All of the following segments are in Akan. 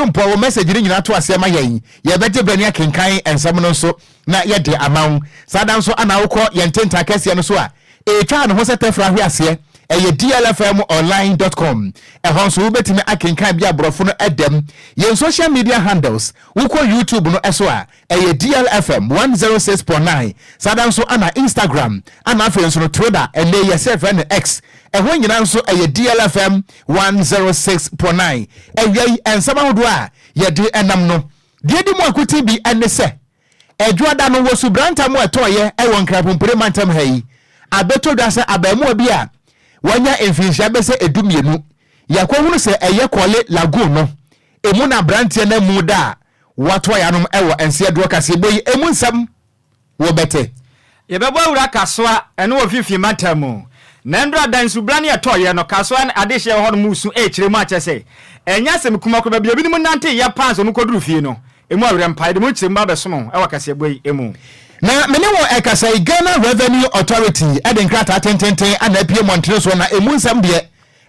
Mpɔ wo message no nyinaa to aseɛ ma yɛn. Yɛbɛgye berɛ ne akenkan nsɛm no nso na yɛde ama wo. Saa da nso ana wokɔ yɛn ntentan kɛseɛ no so a, ɛtwa ne ho sɛ tɛfra hwe aseɛ, ɛyɛ dlfmonline.com. Ɛhɔ nso wobɛtumi akenkan bi aborɔfo no ɛdɛm. Yɛn social media handles, wokɔ YouTube no ɛso a, ɛyɛ DLFM 106.9. Saa da nso ana Instagram, ana afei nso no Twitter, ɛnɛ yɛsɛ frɛ no X, ɛhɔ nyinaa nso ɛyɛ DLFM 106.9. Ɛwia yi, nsɛm ahodoɔ a yɛde ɛnam no deɛ di mu akoti bi ɛne sɛ ɛdwoada no wɔ subranta mu ɛtɔɔyɛ ɛwɔ Nkrapompere mantam ha yi, abɛtɔ dwa sɛ abaamuwa bi a wɔanya mfinhyia bɛsɛ 12, yɛakɔhunu sɛ ɛyɛ Korle Lagoon no emu na aberanteɛ no mu da a wɔatoa yanom ɛwɔ nseɛdoɔ kaseɛbɔ yi emu nsɛm wɔbɛtɛ. Yɛbɛbɔ awura Kasoa, ɛno wɔ Fifi mantam mu. Na ndora da nsubra ne ɛtɔɔyɛ no, Kasoa ne adehyeɛ wɔ hɔ no mu su ɛkyerɛ mu akyɛ sɛ ɛnyɛ asɛm kuma koro. Baabi ebinom nante yɛ paa nso ɔmo kɔduru fie no emu awerɛ mpa. Yɛde mu nkyerɛ mu ba bɛsom ɛwɔ kaseɛbɔ yi mu. Na mene wɔ ɛkasa yi, Ghana Revenue Authority ɛde nkrataa tententen ana apue mmɔntene soɔ, na emu nsɛm deɛ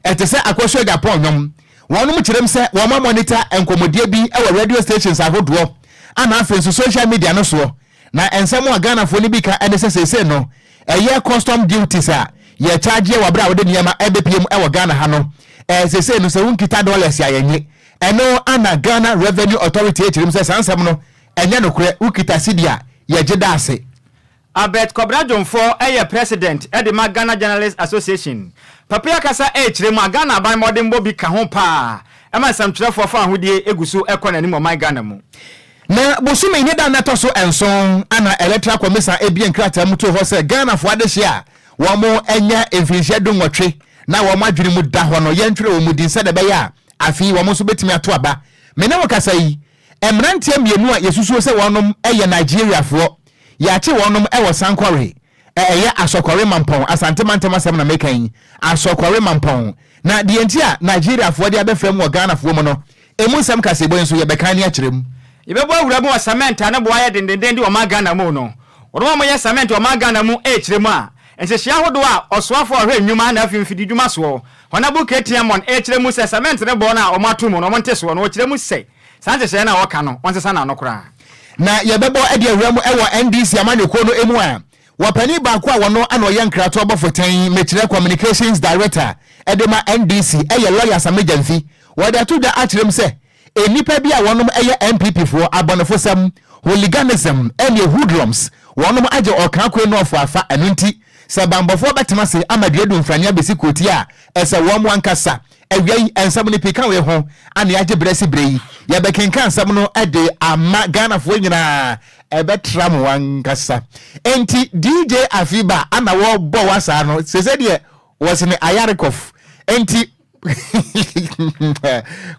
ɛte sɛ akɔso Japan nnwom. Wɔnom kyerɛm sɛ wɔn amonitor nkɔmmɔdie bi ɛwɔ radio stations ahodoɔ ana afei nso social media no soɔ, na nsɛm a Ghanafoɔ no bi ka ɛne sɛ seesei no ɛyɛ custom duties a yɛkyagyeɛ wɔ berɛ a wɔde nneɛma ɛbɛpie mu ɛwɔ Ghana ha no, seesei no sɛ wonkita dollars a yɛnye. Ɛno ana Ghana Revenue Authority akyerɛm sɛ saa nsɛm no ɛnyɛ nokorɛ, wokita sidi a yɛgye da ase. Albert Kɔbra Dwomfoɔ ɛyɛ president ɛde ma Ghana Journalist Association. Papa yi akasa ɛrekyerɛ mu a Ghana aban mmɔdenbɔ bi ka ho paa ɛma nsɛmtwerɛfoɔ fa ahodie egu so ɛkɔ n'anim ɔman Ghana mu. Na bosome ne da natɔ so 7 ana Electoral Commission ebie nkrataa mu to hɔ sɛ Ghanafoɔ adehye a wɔn anya mfirinhyia 18 na wɔn adwene mu da hɔ no, yɛntwerɛ wɔn mu din sɛdeɛ ɛbɛyɛ a afei wɔn nso bɛtumi ato aba. Me ne wo kasa yi, mmeranteɛ mmienu a yɛsusuo sɛ wɔnom yɛ Nigeriafoɔ, yɛakye wɔnom wɔ Sankɔre, ɛyɛ Asɔkɔre Mampɔn, Asante mantam asɛm na meka yi, Asɔkɔre Mampɔn. Na deɛ nti a Nigeriafoɔ de abɛfra mu wɔ Ghanafoɔ mu no, emu nsɛm kaseɛbɔ yi nso yɛbɛka ne akyerɛ mu. Yɛbɛbɔ awura mu wɔ cement a ne boa yɛ dendenden de ɔman Ghana mu no. Wɔn a wɔyɛ cement ɔman Ghana mu ɛrekyerɛ mu a nhyehyɛ ahodoɔ a ɔsoafoɔ a ɔhwɛ nnwuma na afei mfidi dwuma soɔ, Honourable K.T. Hammond, ɛrekyerɛ mu sɛ cement ne bɔɔ no a wɔn ato mu no, wɔn nte soɔ no, wɔkyerɛ mu sɛ saa nhyehyɛeɛ no a wɔka no, wɔnsesa n'ano koraa. Na yɛbɛbɔ de awura mu wɔ NDC amanyɔkuo no mu a wɔpanin baako a wɔno ana ɔyɛ nkratoɔ bɔfotɛn, mekyerɛ communications director ɛde ma NDC, ɛyɛ lawyer Sammy Gyamfi, wɔde ato dwa akyerɛ mu sɛ nnipa bi a wɔnom ɛyɛ NPP foɔ abɔnefosɛm, hooliganism ɛne hoodlums, wɔnom agye Ɔkaakwe nɔɔfo afa. Ɛno nti sɛ bambɔfoɔ bɛtena ase ama duadu mfrane abɛsi kooti a ɛsɛ wɔn mo ankasa. Awia yi nsɛm no pii ka wei ho ane agye berɛ si berɛ yi yɛbɛkenka nsɛm no de ama Ghanafoɔ nyinaa, ɛbɛtra mo ankasa. Enti DJ Afiba ana wɔbɔ wasaa no sɛ deɛ wɔsene ayarekɔf. Enti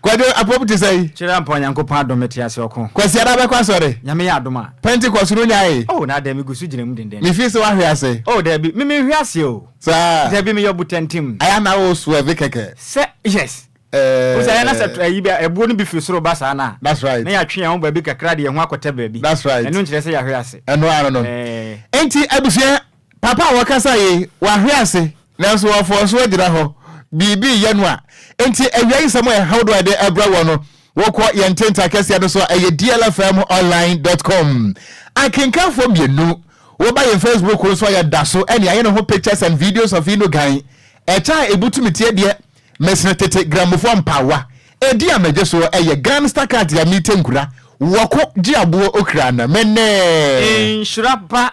Kwadwo, apɔm te sɛ yi? Kyerɛ mpa, Onyankopɔn adom, mete ase ɔko. Kwasi ada bɛkɔ asɔre? Nyame yɛ adom a. Pentecost no nyae? Oh, na dɛ megu so gyina mu denden. Mefii sɛ woahwe ase. Oh, dabi, me menhwe ase o. Saa? Dabi, meyɛ ɔbotantim. Ayɛ na wo swerve kɛkɛ. Sɛ yes, wo sɛ ayɛ na sɛ ayi bi ɛbuo no bi firi soro ba saa na That's right. Na yɛatwe yɛn ho baabi kakra de yɛn ho akɔtɛ baabi. That's right. Ɛno nkyerɛ sɛ yɛahwe ase. Ɛno ano no. Enti abusua, papa a wɔkasa yi wahwe ase nanso wɔfɔ so agyina hɔ biribi yɛ no a. Enti awia yi nsɛm a ɛhaw do a yɛde ɛbrɛ wɔ no, wokɔ yɛn ntenta kɛseɛ no so a, ɛyɛ dlfmonline.com. Akenkanfoɔ mmienu, woba yɛn Facebook nso a, yɛda so ɛne ayɛ ne ho pictures and videos of ino gan ɛkyɛ a ɛbutumi tie deɛ mesene tete gramofoɔ mpawa ɛdi a megye soɔ ɛyɛ Gangster Cat a mete nkura wɔko gye aboɔ okura no mene. Nhyira ba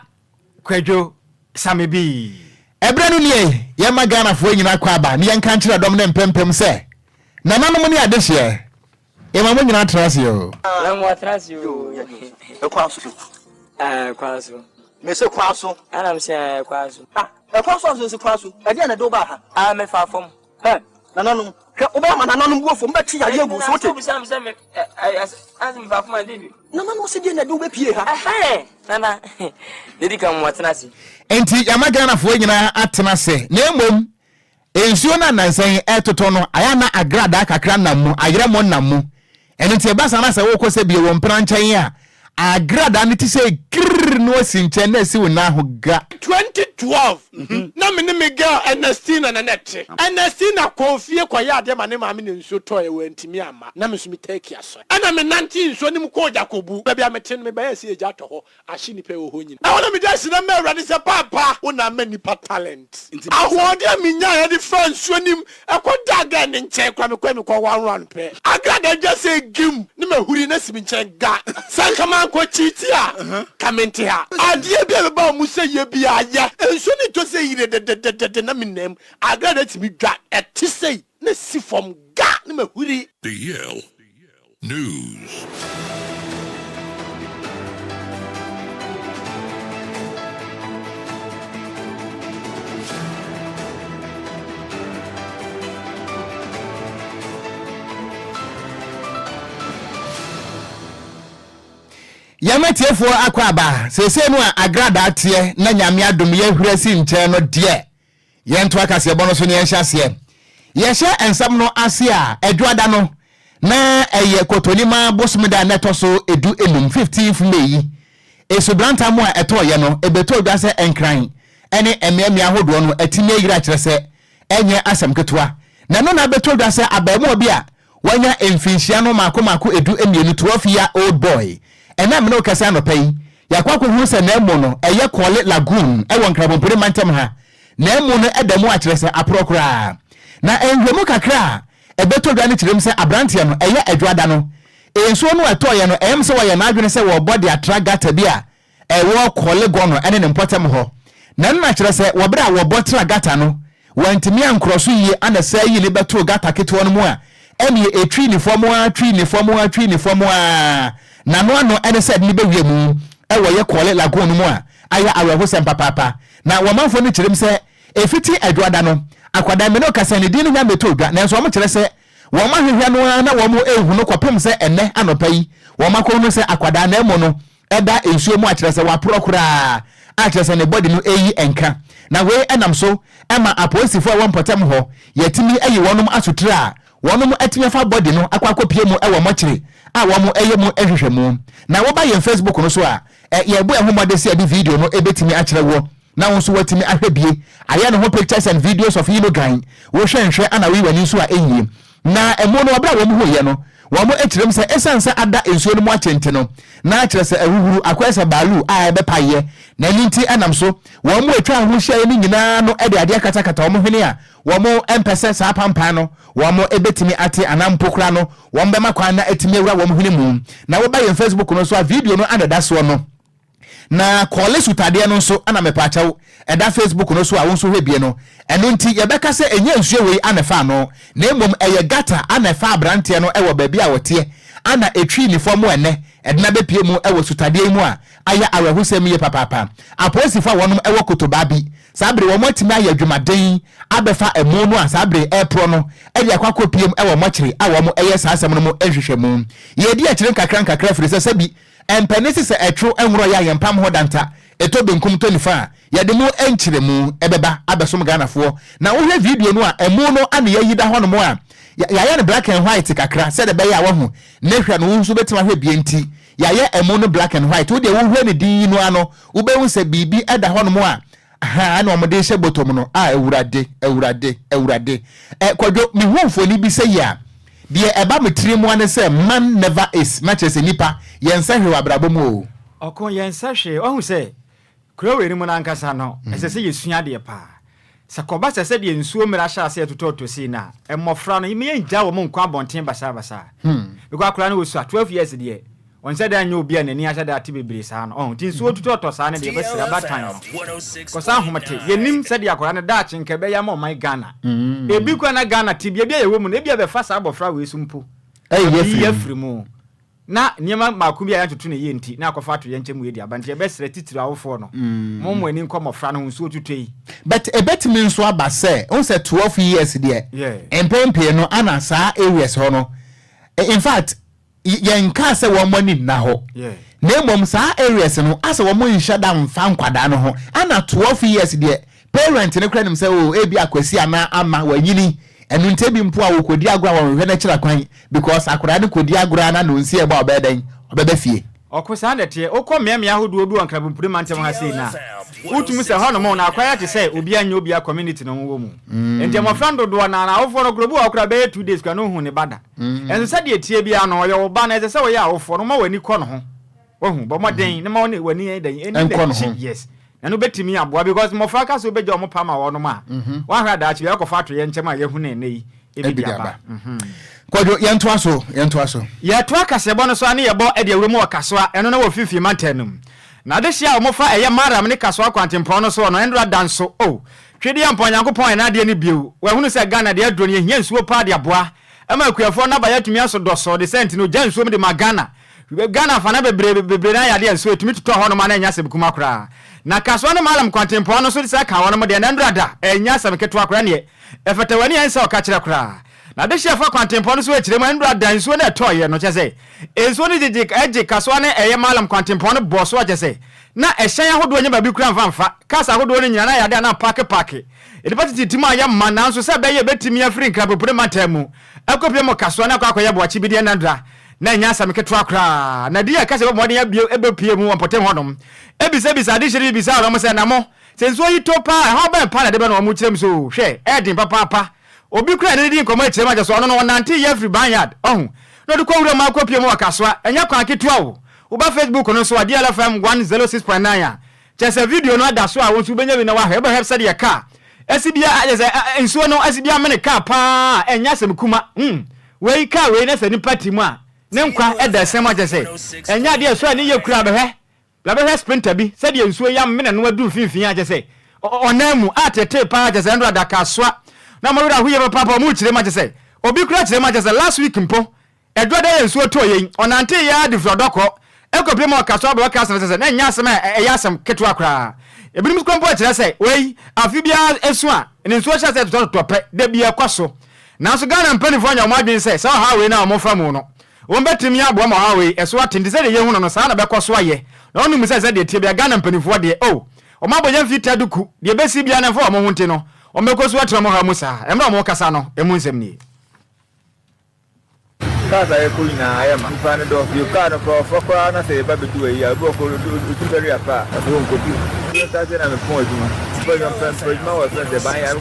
Kwadwo Same bi. Ɛberɛ no nie, yɛma Ghanafoɔ nyinaa kɔ aba ne yɛnka nkyerɛ dɔm ne mpempem sɛ nananom ne adehyeɛ, yɛma mo nyinaa tena ase o. Na mo atena ase o. Ɛkwan so. Ɛkwan so. Mese kwan so. Ɛna mese ɛkwan so. Ah, ɛkwan so aso nsi kwan so. Ɛdeɛ na ɛde wo baa ha? Ah, mefa fam. Ɛ, nananom, hwɛ, wobɛyɛ ma nananom bu afɔ, mobɛtwe yadeɛ agu so, wote? Wobisa me sɛ me ɛ ɛ mefa fam a de bi. Nananom se deɛ na ɛde wo bɛpie ha? Ɛhɛn, nana, dedi kan mo atena ase. Enti yɛama Ghanafoɔ nyinaa atena ase, na mmom nsuo no anansɛn ɛtotɔ no ayɛ na agradaa kakra nam mu, ayerɛmo nam mu. Ɛno nti ɛba saa na sɛ wokɔ sɛ bie wɔ mpena nkyɛn a, Agradaa no te sɛ girr na wasi nkyɛn na asi wo nan ho ga. 2012 na me ne me girl Ernestina na na ɛte. Ernestina kɔɔ fie kɔyɛɛ adeɛ ma ne maame na nsuo tɔeɛ wantumi amma na me nso me Turkey asɔre. Ɛna me nantee nsuo no mu kɔɔ Jakobu baabi a mete no mebɛyɛɛ sɛ egya atɔ hɔ ahye nnipa a ɛwɔ hɔ nyinaa. Ɛhɔ na mede aseda maa Awurade sɛ Paapa wo na ama nnipa talent. Ahoɔden a menyaeɛ de faa nsuo no mu kɔdaa girl no nkyɛn koraa mekɔɛ mekɔ one round pɛ. Agrada dwa sɛ gim ne mahuri na si me nkyɛn ga. Sɛ anka mankɔ kyiiti a ka mente ha. Adeɛ bi a ɛbɛba wo mu sɛ yɛ biara yɛ. Nsuo no retɔ sɛ yire dɛdɛdɛdɛdɛ na menam. Agrada tumi dwa ɛte sei na si fam ga ne mahuri. DL News. Yɛn atiefoɔ akɔ aba seesei no a agradaa teɛ na Nyame adom yɛahuri asi nkyɛn no deɛ Yɛntoa kaseɛbɔ no so na yɛnhyɛ aseɛ. Yɛhyɛ nsɛm no ase a, Adwoada no, na ɛyɛ Kɔtɔnima bosome da a na ɛtɔ so du-enum, 15th May yi. Esubrantam a ɛtɔeɛ no, ɛbɛtɔɔ dwa sɛ Nkran ne mmeammea ahodoɔ no atumi ayiri akyerɛ sɛ ɛnyɛ asɛm ketewa. Na ɛno na abɛtɔ dwa sɛ abarimaa bi a wanya mfinhyia no mmaako mmaako 12, 12 year old boy, ɛnam mene wo kɛse anɔpa yi, yɛakɔ akɔhunu sɛ n'amu no ɛyɛ Korle Lagoon wɔ Nkramompire mantam ha. N'amu no da mu akyerɛ sɛ aporɔ koraa. Na nhwɛmu kakra a ɛbɛtɔ dwa no kyerɛ mu sɛ aberanteɛ no, ɛyɛ Adwoada no, nsuo no a ɛtɔeɛ no, ɛyɛ me sɛ wɔyɛ n'adwene sɛ wɔrebɔ de atra gutter bi a ɛwɔ Korle Gono ne ne mpɔtam hɔ. Na ɛno na kyerɛ sɛ wɔ berɛ a wɔbɔ tra gutter no, wɔantumi ankorɔ so yie ana saa yi no bɛtoo gutter ketewa no mu a ɛneɛ ɛtwii ne fam ara twii ne fam ara twii ne fam ara n'ano ano ne sɛ ɛde no bɛwia mu wɔ yɛ Korle Lagoon no mu a ayɛ awerɛhosɛm papaapa. Na wɔn manfoɔ no kyerɛ mu sɛ ɛfiti Adwoada no, akwadaa mene ɔkasa ne din no nya mmɛtɔɔ dwa nanso wɔn kyerɛ sɛ wɔn ahwehwɛ no ara na wɔn rehu no kɔpem sɛ ɛnnɛ anɔpa yi wɔn akɔhunu sɛ akwadaa na amu no da nsuo mu a kyerɛ sɛ waporɔ koraa a kyerɛ sɛ ne body no reyi nka. Na wei nam so ma apolisifoɔ a ɛwɔ mpɔtam hɔ yɛatumi ayi wɔnom asotire a wɔnom atumi afa body no akɔ akɔpie mu wɔ mɔkyere a wɔn ɛyɛ mu nhwehwɛmu. Na woba yɛn Facebook no so a, yɛbɔ yɛn ho mmɔden sɛ yɛde video no bɛtumi akyerɛ woɔ na wo nso woatumi ahwɛ bie ayɛ ne ho pictures and videos of yi no gan wohwɛ nhwɛ ana woyi w'ani nso a ɛnyie. Na ɛmu no, ɔberɛ a wɔn huiɛ no, wɔn kyerɛm sɛ ɛsiane sɛ ada nsuo no mu akyɛ nti no, na kyerɛ sɛ ahuhuru akɔyɛ sɛ baalu a ɛbɛpaeɛ, na ɛno nti ɛnam so wɔn a ɛtwaa ho hyiaeɛ no nyinaa no de adeɛ katakata wɔn hwene a wɔn mpɛ sɛ saa pampan no wɔn bɛtumi ate anaa mpo koraa no wɔn bɛma kwan na atumi awura wɔn hwene mu. Na woba yɛn Facebook no so a, video no ana ɛda soɔ no. Na kɔɔle sutadeɛ no nso ana mepaakyɛw ɛda Facebook no so a wo nso hwɛ bie no. Ɛno nti yɛbɛka sɛ ɛnyɛ nsuo wei ana ɛfaa no na mmom ɛyɛ gutter ana ɛfaa abranteɛ no wɔ baabi a ɔteɛ ana ɛtwii ne fam ɛnɛ ɛde no abɛpie mu wɔ sutadeɛ yi mu a ayɛ awerɛhosɛm yie papaapa. Apolisifoɔ a wɔnom wɔ Kotobaa bi saa bere wɔn atumi ayɛ adwumaden abɛfa ɛmo no a saa bere ɛreporɔ no de akɔ akɔpie mu wɔ mɔkyere a wɔn ɛyɛ saa asɛm no mu nhwehwɛmu. Yɛredi akyire nkakra nkakra firi sɛ sɛbi Ɛmpɛ ne se sɛ ɛtwo nworo yɛ a yɛmpam ho danta, ɛtɔ benkum tɔ nifa a, yɛde mu nkyerɛmu bɛba abɛsom Ghanafoɔ. Na wohwɛ video no a, ɛmu no ana yɛayi da hɔnom a, yɛayɛ no black and white kakra sɛdeɛ ɛbɛyɛ a wahu ne hwɛ no wo nso wobɛtumi ahwɛ bie nti yɛayɛ ɛmu no black and white. Wo deɛ wohwɛ no din no ara no, wobɛhu sɛ biribi da hɔnom a Ahaa ɛna wɔde rehyɛ bɔtɔ mu no ah Awurade Awurade Awurade eh Kwadwo mehu mfoni bi sɛyi a deɛ ɛba me tiri mu ara ne sɛ man never is na kyerɛ sɛ nipa yɛnsɛ hwee wɔ abrabɔ mu oo. Ɔko yɛnsɛ hwee wahu sɛ kuro wei no mu no ankasa no ɛsɛ sɛ yɛsua adeɛ paa sɛ kɔba sɛ sɛdeɛ nsuo mmerɛ ahyɛ aseɛ totɔtɔ sei no a mmɔfra no yɛngya wɔn nkɔ abɔnten basabasa because akwadaa no ɔsua 12 years deɛ Ɔnhyɛ da nyɛ obi a n'ani ahyɛ da ate bebree saa no. Ɔho nti nsuo tutɔtɔ saa no deɛ yɛbɛsrɛ abatan no. Kɔsa ahomete. Yɛnnim sɛdeɛ akwadaa no daakye nka ɛbɛyɛ ama ɔman Ghana. Ebi koraa na Ghana tebea bi a yɛwɔ mu no ebia bɛfa saa abɔfra wei so mpo ayi afiri mu. Na nneɛma mmaako bi a yɛantoto no yie nti na akɔfa atoyerɛnkyɛm wei de aba. Nti yɛbɛsrɛ titiriw awofoɔ no, mo mo ani nkɔ mmɔfra no ho nsuo tutɔ yi. But ɛbɛtumi nso aba sɛ, wohu sɛ 12 years deɛ, mpɛn pii no ana saa areas hɔ no, in fact, Yɛnkaa sɛ wɔn ani nna hɔ, na mmom saa areas no asɛ wɔn nhyɛ da mfa nkwadaa no ho. Ɛna 12 years deɛ parent no koraa nim sɛ oh ebi Akwasi anaa Ama wanyini, ɛno nti ebi mpo a wɔkɔdi agorɔ a wɔnhwehwɛ no akyira kwan because akwadaa no kɔdi agorɔ a na nonsi ɛbɔ a ɔbɛyɛ dɛn? Ɔbɛba fie. Ɔko, saa na ɛteɛ. Wokɔ mmeammea ahodoɔ bi wɔ Nkrabompire mantam ha sei no a, wotumi sɛ hɔnom no akwan ayɛ te sɛ obiara nyɛ obiara community no wɔ mu. Enti mmɔfra no dodoɔ no ara, awofoɔ no koraa, obi wɔ hɔ koraa bɛyɛ 2 days koraa na ɔnhuu ne ba da. Nso sɛdeɛ ɛteɛ biara no, ɔyɛ wo ba na ɛsɛ sɛ woyɛ awofoɔ no, woma w'ani kɔ ne ho. Wahu? Bɔ mmɔden na ma wo ne w'ani yɛ dɛn? Ɛnni Ɛnkɔ ne n'akyi. ho. Yes. Na no bɛtumi aboa because mmɔfra ka sɛ wobɛgya wɔn pa ma wɔnom a, woahwɛ a daakye bi akɔfa atoyɛ nkyɛm a yɛahu no ɛnnɛ yi ebi de Ebi de aba. aba. Kwadwo, yɛntoa so, yɛntoa so. Yɛtoa kaseɛbɔ no so a ne yɛbɔ de awura mu wɔ Kasoa, ɛno na wɔ Fifi mantam no mu. Na adehyeɛ a wɔfa ɛyɛ Maram ne Kasoa kwantempɔn no soɔ no, ɛndora da nso. Oh, Twedeɛmpɔn Nyankopɔn ayɛ n'adeɛ no bio. Wahunu sɛ Ghana deɛ aduro no yɛhia nsuo paa de aboa ma akuafoɔ nnɔbaeɛ atumi aso dɔsɔɔ de sɛ nti no ogya nsuo mu de ma Ghana. Ghana afana bebree bebree no ayɛ adeɛ a nsuo ɛtumi totɔ hɔ nom a na ɛnyɛ asɛm kuma koraa. Na Kasoa ne Malam kwantempɔn no nso de sɛ ka wɔnom deɛ na ɛndora da, ɛnyɛ asɛm ketewa koraa neɛ ɛfata w'ani a ɛnsɛ ɔkakyerɛ koraa. Na adehyeɛ fa kwantempɔn no so akyire mu ɛndora da nsuo no ɛtɔeɛ no kyɛ sɛ nsuo no gyegye ɛgye Kasoa ne ɛyɛ Malam kwantempɔn no bɔɔ so a kyɛ sɛ na ɛhyɛn ahodoɔ nyɛ baabi koraa mfa mfa cars ahodoɔ no nyinaa na ayɛ adeɛ a na apaake paake nnipa tete ti mu ayɛ ma nanso sɛ ɛbɛyɛ ɛbɛtumi afiri Nkrabopire mantam mu akɔpue mu Kasoa na akɔ akɔyɛ Boakye bi deɛ na ɛndora na ɛnyɛ asɛm ketewa koraa na di a ɛka sɛ ɛbɛbɔ mmɔden abue ɛbɛpue mu wɔ mpɔtam hɔnom ɛbisabisa adehyeɛ no bi bisaa wɔn sɛ na mo sɛ nsuo yi tɔ paa a ɛhaw bɛn paa na ɛde bɛ na wɔn kyerɛ mu sɛ oo hwɛ ɛyɛ den papaapa Obi koraa ne no dii nkɔmmɔ akyire mu akyɛ sɛ ɔno no ɔnante yɛ firi Barnyard, ɔho, na ɔde kɔ wuram akɔpue mu wɔ Kasoa. Ɛnyɛ kwan ketewa o. Woba Facebook no so a, DLFM 106.9 a, kyerɛ sɛ video no ada so a wo nso wobɛnya bi na woahwɛ. Wobɛhwɛ sɛdeɛ kaa asi bi a, kyerɛ sɛ nsuo no asi bi amene kaa paa a, ɛnyɛ asɛm kuma. Hmm, wei, kaa wei na sɛ nipa te mu a, ne nkwa da asiane mu a, kyerɛ sɛ ɛnyɛ adeɛ a ɛsɔ ani yie koraa. Bɛhwɛ Bra bɛhwɛ sprinter bi sɛdeɛ nsuo yi amene no aduru mfimfini a kyerɛ sɛ ɔnan mu a tetee paa kyerɛ sɛ ɛndoro adaka asoa na wɔn werɛ aho yie papaapa wɔn rekyerɛ mu a kyerɛ sɛ obi koraa kyerɛ mu a kyerɛ sɛ last week mpo ɛdwoada yɛ nsuo tɔɔ yɛn ɔnantee yɛ ara de firi ɔdɔkɔ ɛkɔpie ma ɔka so abɔ ɔka asɛm kyerɛ sɛ na ɛnyɛ asɛm a ɛyɛ asɛm ketewa koraa ebinom koraa mpo kyerɛ sɛ wei afe biara ɛsu a ne nsuo hyɛ sɛ ɛtotɔtotɔ pɛ da bi ɛkɔ so nanso Ghana mpanimfoɔ anya wɔn adwene sɛ saa ɔhaw wei no a wɔfa mu no Wɔbɛtumi aboa ma ɔhaw yi so ate nti sɛdeɛ yɛhu no no saa na ɛbɛkɔ so ayɛ. Na wɔnim sɛ sɛdeɛ ɛteɛ biara Ghana mpanimfoɔ deɛ oh wɔn abɔ yɛn mfeɛ duku, deɛ ɛbɛsi biara no ɛmfa wɔn ho nti no wɔbɛkɔ so atena wɔn haw mu saa. Mmerɛ a wɔrekasa no ɛmu nsɛm nie. Cars a yɛkɔ nyinaa ayɛ ma. Nnipa no dɔɔso bio. Car no koraa ɔfa koraa na sɛ yɛba bɛdu ayi a, obi wɔ hɔ koraa ɔtumi sɔre apa a, ɔsɛ ɔnkɔ bio. Nti nsa na mepɔn adwuma. Mepɔn adwuma, mepɛ mepɛ adwuma wɔ ɛfrɛ no sɛ Banyard.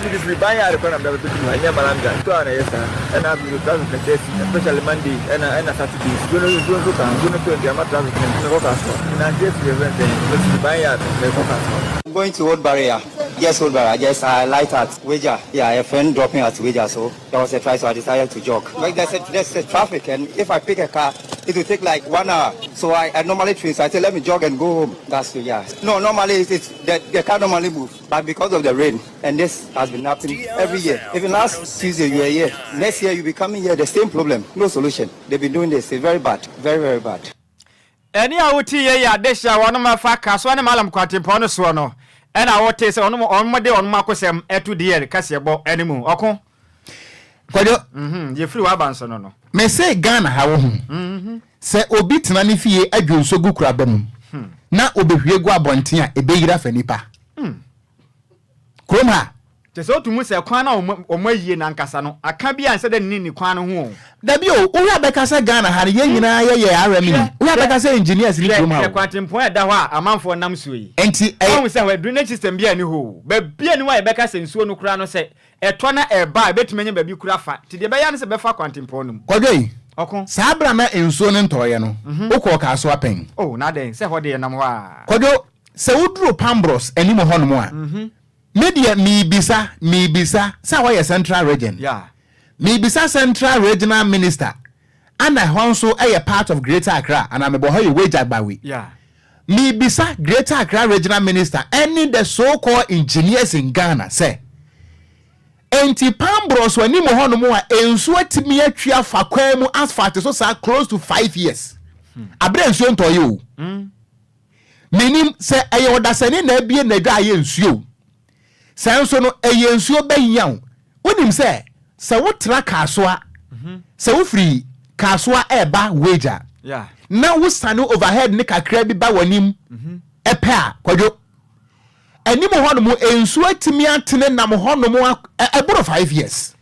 Mede firi Banyard koraa na mede abɛbɛdu ha, ɛnyɛ Malanga. Nsuo a na ɛyɛ saa. Ɛna afei nso traffic na ɛtaa si, especially Monday ɛna ɛna Saturdays. Nsuo no nsuo nso ka ho. Nsuo no tɔ nti ama traffic no nti mekɔ Kasoa. Menante afiri ɛfrɛ no sɛn, mefiri Banyard mekɔ Kasoa. I'm going to Old Barrier, just Old Barrier, just I light at Weija, yeah, a friend dropped me at Weija, so there was a try, so I decided to jog. Like there's a, there's a traffic, and if I pick a car, it will take like 1 hour. So I normally train, so I say let me jog and go home. That's it, yeah. No, normally it's the car normally move, but because of the rain, and this has been happening every year. Even last Tuesday you were here. Next year you'll be coming here, the same problem, no solution. They've been doing this. It's very bad, very very bad. Ɛne a wote yɛ yɛ adehye a wɔnom afa Kasoa ne Malam kwantempɔn no soɔ no ɛna wote sɛ wɔnom wɔnom de wɔnom akosɛm ɛto DL kaseɛbɔ ɛne mu ɔko. Kwadwo. Yɛfiri w'aba nso no. Mese Ghana ha wo ho sɛ obi tena ne fie adwo nsuo gu kuraba mu na obɛhwie gu abɔnten a ɛbɛyiri afa nipa. Kurom ha. Kyerɛ sɛ wotu mu sɛ kwan no a wɔn ayie no ankasa no aka bi a nsɛ dɛ ne ni kwan no ho o. Dabi o, wohwɛ a bɛka sɛ Ghana ha no yɛn nyinaa yɛyɛ RME. Wohwɛ a bɛka sɛ engineers ni kurom ha o. Hwɛ kwantempɔn a ɛda hɔ a amanfoɔ nam soɔ yi. Nti ɛyɛ. Woahu sɛ hɔ drainage system biara nni hɔ o. Baabi a nni hɔ a yɛbɛka sɛ nsuo no koraa no sɛ ɛtɔ na ɛreba a ɛbɛtumi anya baabi koraa afa. Nti deɛ ɛbɛyɛ ara ne sɛ ɛbɛfa kwantempɔn no mu. Kwadwo yi, Ɔko. saa berɛ a na nsuo no ntɔeɛ no, wokɔɔ Kasoa pɛn? Oh, na adɛn, sɛ hɔ deɛ yɛnam hɔ a. Kwadwo, sɛ woduru Pambros anim hɔnom a, me deɛ merebisa, merebisa, sɛ hɔ yɛ Central Region, merebisa Central Regional Minister, ana ɛhɔ nso yɛ part of Greater Accra, anaa mebɔ hɔ yɛ Wagya Gbawe. Merebisa Greater Accra Regional Minister ɛne the so called engineers in Ghana sɛ, enti Pambros anim hɔnom a nsuo atumi atwi afa kwan mu asphalt so saa close to 5 years, aberɛ nsuo ntɔeɛ o. Menim sɛ ɛyɛ ɔdasani na abue n'adwa ayɛ nsuo o. Sɛ nso no ɛyɛ nsuo bɛhia o. Wonim sɛ sɛ wotra Kasoa, sɛ wofiri Kasoa ɛreba Wagya na wosane overhead ne kakra bi ba w'anim ɛpɛ a, Kwadwo, anim hɔnom nsuo atumi atene nam hɔnom ɛboro 5 years.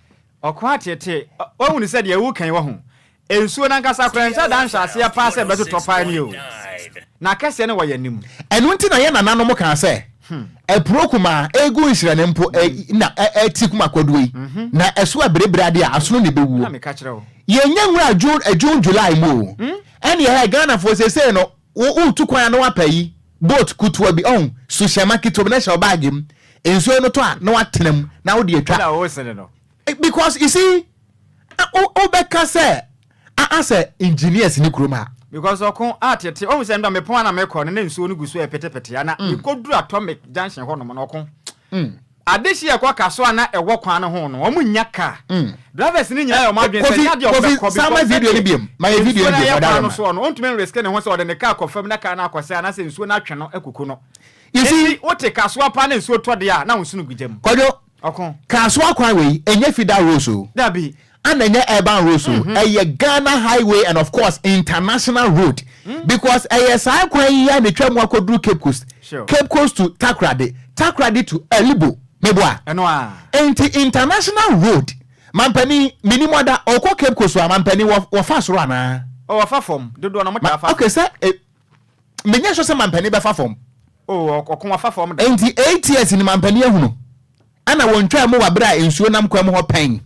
Ɔko ateetee, woahunu sɛ deɛ wokan wɔ ho. Nsuo no ankasa koraa nhyɛ da nhyɛ aseɛ paa sɛ ɛbɛtotɔ paa ni o. Na akɛseɛ no wɔ yɛn anim. Ɛno nti na yɛn nananom kaa sɛ, Apuro kumaa regu nhyerɛne mpo na ɛte kum akwaduo yi, na ɛso abiribiri adeɛ a, asono na ɛbɛwuo. Yɛnnya nwuraa June, June, July mu o. Ɛnneɛ hɛ, Ghanafoɔ seesei no, wo, woretu kwan a na woapɛ yi, boat ketewa bi, ɔho, suhyɛma ketewa bi na hyɛ wo baage mu. Nsuo no tɔ a, na woatena mu na wode atwa. Because you see, wobɛka sɛ asɛ engineers ne kurom ha. Because ɔko a tete ɔhu sɛ ndɔ mepɔn a na mekɔ no na nsuo no gu so ɛpetepete ana mm. mekɔduru atomic junction hɔ nom no ɔko mm. adehye ɛkɔ kaso a na ɛwɔ kwan no ho no wɔn nya kaa mm. drivers no nyinaa yɛ wɔn adwene sɛ nya deɛ ɔbɛkɔ because video no biom ma yɛ video no biom ɔda kwan no soɔ no ɔntumi nriske ne ho sɛ ɔde ne kaa kɔ fam na kaa no akɔsɛ anaasɛ nsuo no atwe no akuku no esi wote kasoa pa na nsuo tɔ deɛ a na wo nsono gu gya mu. Kwadwo, Ɔko. Kasoa kwan wei ɛnyɛ feeder roads o. Dabi. Ana ɛnyɛ urban roads o. Ɛyɛ Ghana highway and of course international road. Because ɛyɛ saa kwan yi a na etwa mu akɔduru Cape Coast. Sure. Cape Coast to Takoradi, Takoradi to Alibo. Meboa? Ɛno a. Enti international road, mampanin, menim ɔda, ɔkɔ Cape Coast a, mampanin, wɔ, wɔfa soro anaa? Oh, wɔfa fam. Dodoɔ no, wɔtaa fa fam. Okay, sɛ, eh, Menyɛ sure sɛ mampanin bɛfa fam. Oh, ɔko wafa fam da. Enti 8 years ni mampanin ahunu. Ɛna wɔntwaa mu wɔ abere a nsuo nam kwan mu hɔ pɛn.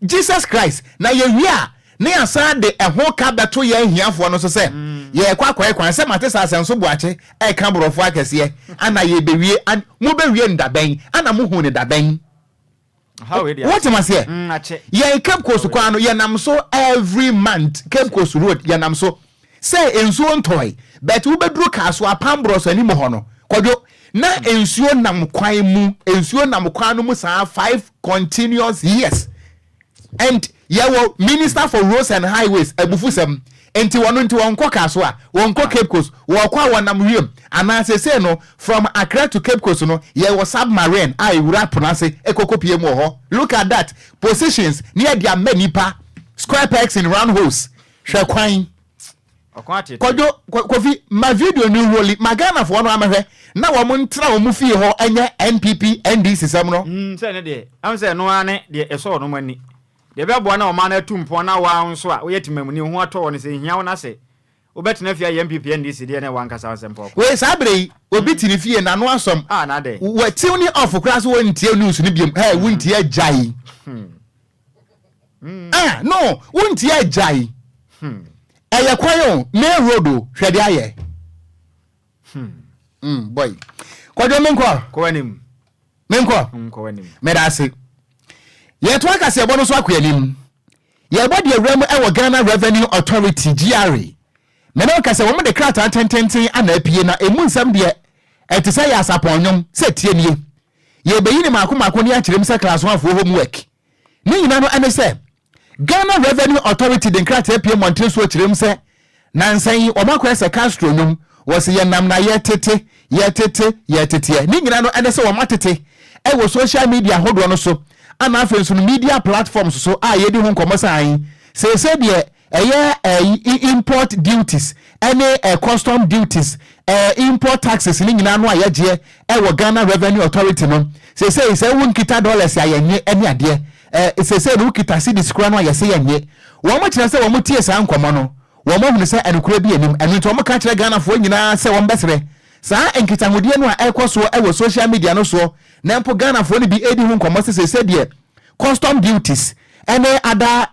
Jesus Christ, na yɛwie a, na yɛasan de ɛho ka bɛto yɛn ahiafoɔ no so sɛ yɛrekɔ akɔyɛ kwan. Sɛ mate sɛ Asɛnso Boakye ɛreka borɔfo akɛseɛ, ana yɛrebɛwie, an, mobɛwie no dabɛn? Ana mohuu no dabɛn? Wote maseɛ? Yɛn Cape Coast kwan no yɛnam so every month. Cape Coast road yɛnam so. Sɛ nsuo ntɔe, but wobɛduru Kasoa Pambrɔs anim hɔ no, Kwadwo, na nsuo nam kwan mu, nsuo nam kwan no mu saa 5 continuous years. And yɛwɔ Minister for Roads and Highways abufusɛm. Nti wɔn nti wɔn nkɔ Kasoa, wɔn nkɔ Cape Coast, wɔkɔ a wɔnam wiem. Anaa sese no, from Accra to Cape Coast no, yɛwɔ submarine a ewura po n'ase ekoko pie mu wɔ hɔ. Look at that. Positions ne yɛde ama nipa. Square pegs in round holes. Hwɛ kwan. Kwadwo, Kofi, ma video no roli, ma Ghanafoɔ no amɛhwɛ na wɔn ntena wɔn fie hɔ ɛnyɛ NPP, NDC sɛm no. Sɛ ne deɛ, ɛho sɛ ɛno ara ne deɛ ɛsɔ wɔn ani. Deɛ ɛbɛboa na ɔman no atu mpɔn na waa nso a woyɛ temamuni wo ho atɔ wɔ no sɛ ehia wo na sɛ wobɛtena fie ayɛ NPP NDC deɛ na ɛwɔ ankasa wo nsɛm pɔɔkɔ. Wei saa berɛ yi obi te ne fie n'ano asɔm. Ah na adɛn? Wa tune off koraa so wɔntie news no biom hey wontie agyae. Ah no wontie agyae. Ɛyɛ kwan o main road o hwɛ deɛ ayɛ. Boy Kwadwo menkɔ. Kɔ w'anim. Menkɔ. Nkɔ w'anim. Meda ase. Yɛto akaseɛbɔ no so akɔ anim. Yɛbɔ deɛ wura mu wɔ Ghana Revenue Authority, GRA. Me ne wo ka sɛ wɔn de krataa tententen ana apue na emu nsɛm deɛ ɛte sɛ yɛ asapɔn nnwom sɛ tie nie. Yɛbɛyi ne mako mako ne akyerɛ mu sɛ class one foɔ homework. Ne nyina no ɛne sɛ Ghana Revenue Authority de nkrataa apue mmɔntene so akyerɛ mu sɛ nansa yi wɔn akɔyɛ sɛ Castro nnwom, wɔse yɛnam na yɛtete, yɛtete, yɛteteɛ. Ne nyina no ɛne sɛ wɔn atete ɛwɔ social media ahodoɔ no so ana afei nso no media platforms so a yɛdi ho nkɔmmɔ sɛ ae seesei deɛ ɛyɛ ɛyi import duties ɛne ɛ custom duties ɛ import taxes ne nyinaa no a yɛgyeɛ ɛwɔ Ghana Revenue Authority no seesei sɛ wo nkita dollars a yɛnye ɛne adeɛ ɛ seesei no wokita cedis koraa no a yɛse yɛnye. Wɔn kyerɛ sɛ wɔn tie saa nkɔmmɔ no wɔn ahunu sɛ ɛnokorɛ bi anim ɛno nti wɔn ka kyerɛ Ghanafoɔ nyinaa sɛ wɔn bɛsrɛ saa nkitahodie no a ɛrekɔ soɔ ɛwɔ social media no soɔ na mpo Ghanafoɔ no bi ɛredi ho nkɔmmɔ sɛ seesei deɛ custom duties ɛne other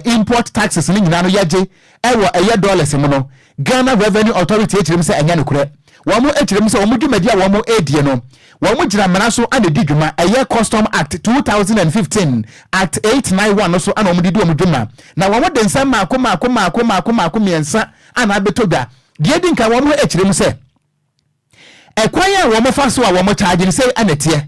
import taxes no nyinaa no yɛgye ɛwɔ ɛyɛ dollars mu no Ghana Revenue Authority akyerɛ mu sɛ ɛnyɛ nokorɛ. Wɔn akyerɛ mu sɛ wɔn dwumadi a wɔn redie no wɔn gyina mmara so na ɛdi dwuma ɛyɛ Custom Act 2015 Act 891 no so na wɔn de di wɔn dwuma na wɔn de nsɛm mmaako mmaako mmaako mmaako mmaako mmiɛnsa ana abɛtɔ dwa. Deɛ edi nkan wɔn akyerɛ mu sɛ ɛkwan a wɔn fa so a wɔn charge no sei na ɛteɛ.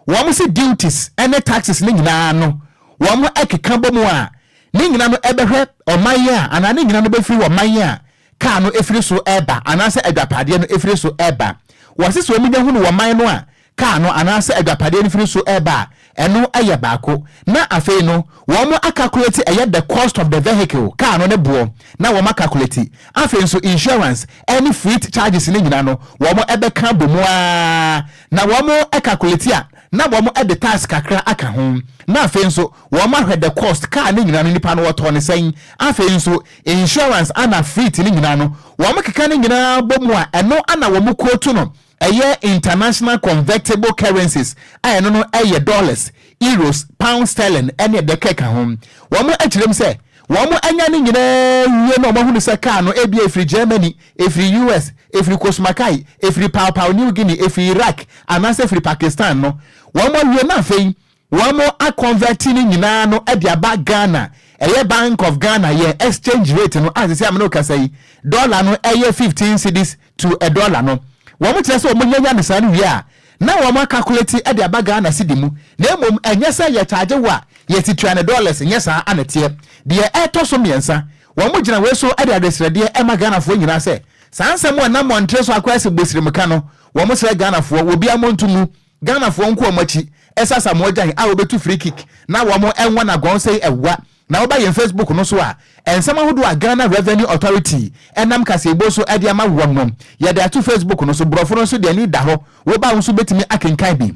Wɔn se duties ne taxes no nyinaa no wɔn ɛkeka bɔ mu a ne nyina no ɛbɛhwɛ ɔman a anaa ne nyina no bɛfiri ɔman a kaa no ɛfiri so ɛba anaasɛ adwapadeɛ no ɛfiri so ɛba. Wɔse sɛ wɔn nya hunu ɔman no a kaa no anaasɛ adwapadeɛ no firi so ɛba a Ɛno yɛ baako. Na afei no, wɔn acalculate ɛyɛ the cost of the vehicle, car no ne boɔ, na wɔn acalculate. Afei nso insurance ɛne freight charges no nyinaa no, wɔn ɛbɛka abɔ mu ara. Na wɔn calculate a, na wɔn de tax kakra aka ho. Na afei nso wɔn ahwɛ the cost, car no nyinaa no nipa no wɔtɔɔ no sɛn. Afei nso insurance ana freight no nyinaa no, wɔn keka no nyinaa bɔ mu a, ɛno ana wɔn quote no. Ɛyɛ international convertible currencies a ɛno no yɛ dollars, euros, pound sterling ne ɛdɛ kɛka ho. Wɔn kyerɛ mu sɛ wɔn anya ne nyinaa wie na wɔn ahunu sɛ car no ebia efiri Germany, efiri US, efiri Kosmakai, efiri Paupau New Guinea, efiri Iraq anaasɛ efiri Pakistan no, wɔn awie na afei Wɔn a convert ne nyinaa no de aba Ghana, ɛyɛ Bank of Ghana yɛn exchange rate no a sisi a me ne wo kasa yi dollar no ɛyɛ 15 cedis to a dollar no. Wɔn kyerɛ sɛ wɔn nyanya no saa no wie a na wɔn a calculate de aba Ghana cedi mu na mmom ɛnyɛ sɛ yɛ charge wo a yɛsi tua no dollars nyɛ saa ana ɛteɛ. Deɛ ɛtɔ so mmiɛnsa, wɔn gyina wei so de adesrɛdeɛ ɛma Ghanafoɔ nyinaa sɛ saa nsɛm a ɛnam mmɔntere so akɔ asi bosirimka no wɔn srɛ Ghanafoɔ obiara monto mu Ghanafoɔ nko wɔn akyi ɛsɛ Asamoah Gyan a ɔbɛtu free kick na wɔn ɛnwa no agɔn sɛi ɛwa na woba yɛn Facebook no so a ɛnsɛm ahodoɔ a Ghana Revenue Authority ɛnam kaseɛbuo so ɛde ama wɔn no yɛde ato Facebook no so borɔfo no nso deɛ ani da hɔ woba wo nso bɛtumi akenkan bi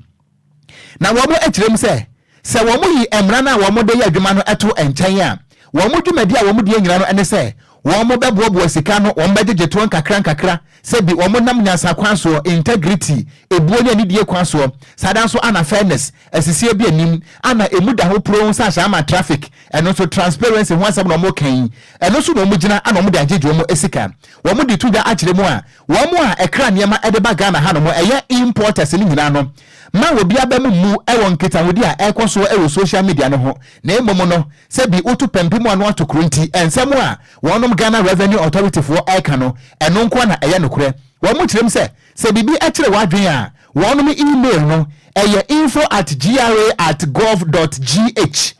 na wɔn ɛkyerɛ mu sɛ Sɛ wɔyi mmara no a wɔde yɛ adwuma no to nkyɛn a, wɔn dwumadi a wɔdi nyinaa no ne sɛ wɔbɛboaboa sika ano, wɔbɛgyegye toɔ nkakrankakra, sɛ bi wɔnam nyansa kwan soɔ, integrity, ebuo ne anidie kwan soɔ, saa ara nso ana fairness, asisie bi nnim, ana emu da hɔ puronn sɛ ahyɛ ama traffic, ɛno nso transparency ho asɛm na wɔka yi, ɛno nso na wɔgyina ana wɔde agyegye wɔn sika. Wɔde to dwa akyerɛ mu a, wɔn a ɛkra nneɛma de ba Ghana hanom, ɛyɛ importers no nyinaa no, Mma obi aba mu mmu wɔ nkitahodi a ɛrekɔ so wɔ social media no ho, na mmom no, sɛ bi woto pɛmpe mu ano ato koro nti, nsɛm a wɔnom Ghana Revenue Authority foɔ reka no, ɛno nko ara na ɛyɛ nokorɛ. Wɔn kyerɛ mu sɛ, sɛ biribi kyere w'adwene a, wɔnom email no, ɛyɛ info at gra at gov dot gh.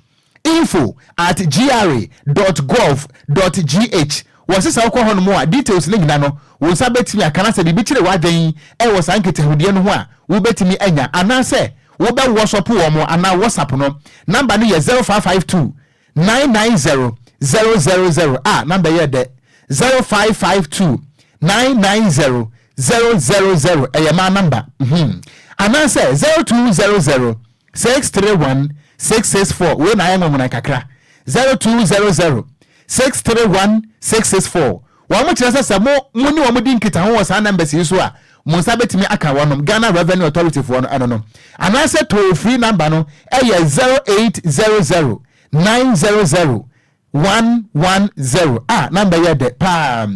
Info at gra dot gov dot gh Wɔse sɛ wokɔ hɔnom a details no nyina no wo nsa bɛtumi aka na sɛ biribi kyere w'adwen wɔ saa nkitahodie no ho a wobɛtumi anya anaasɛ wobɛ wɔsɔpo wɔn anaa WhatsApp no number no yɛ 0552 990 000 a number yɛ dɛ 0552 990 000 ɛyɛ maa number hmm anaasɛ 0200 631 664 wei na ayɛ nwonwonan kakra 0200 631 664 Wɔn kyerɛ sɛ sɛ mo mo ne wɔn di nkitaho wɔ saa numbers yi so a mo nsa bɛtumi aka wɔnom Ghana Revenue Authority foɔ no ɛno no anaasɛ toll free number no ɛyɛ 0800 900 110 a number yɛ dɛ paa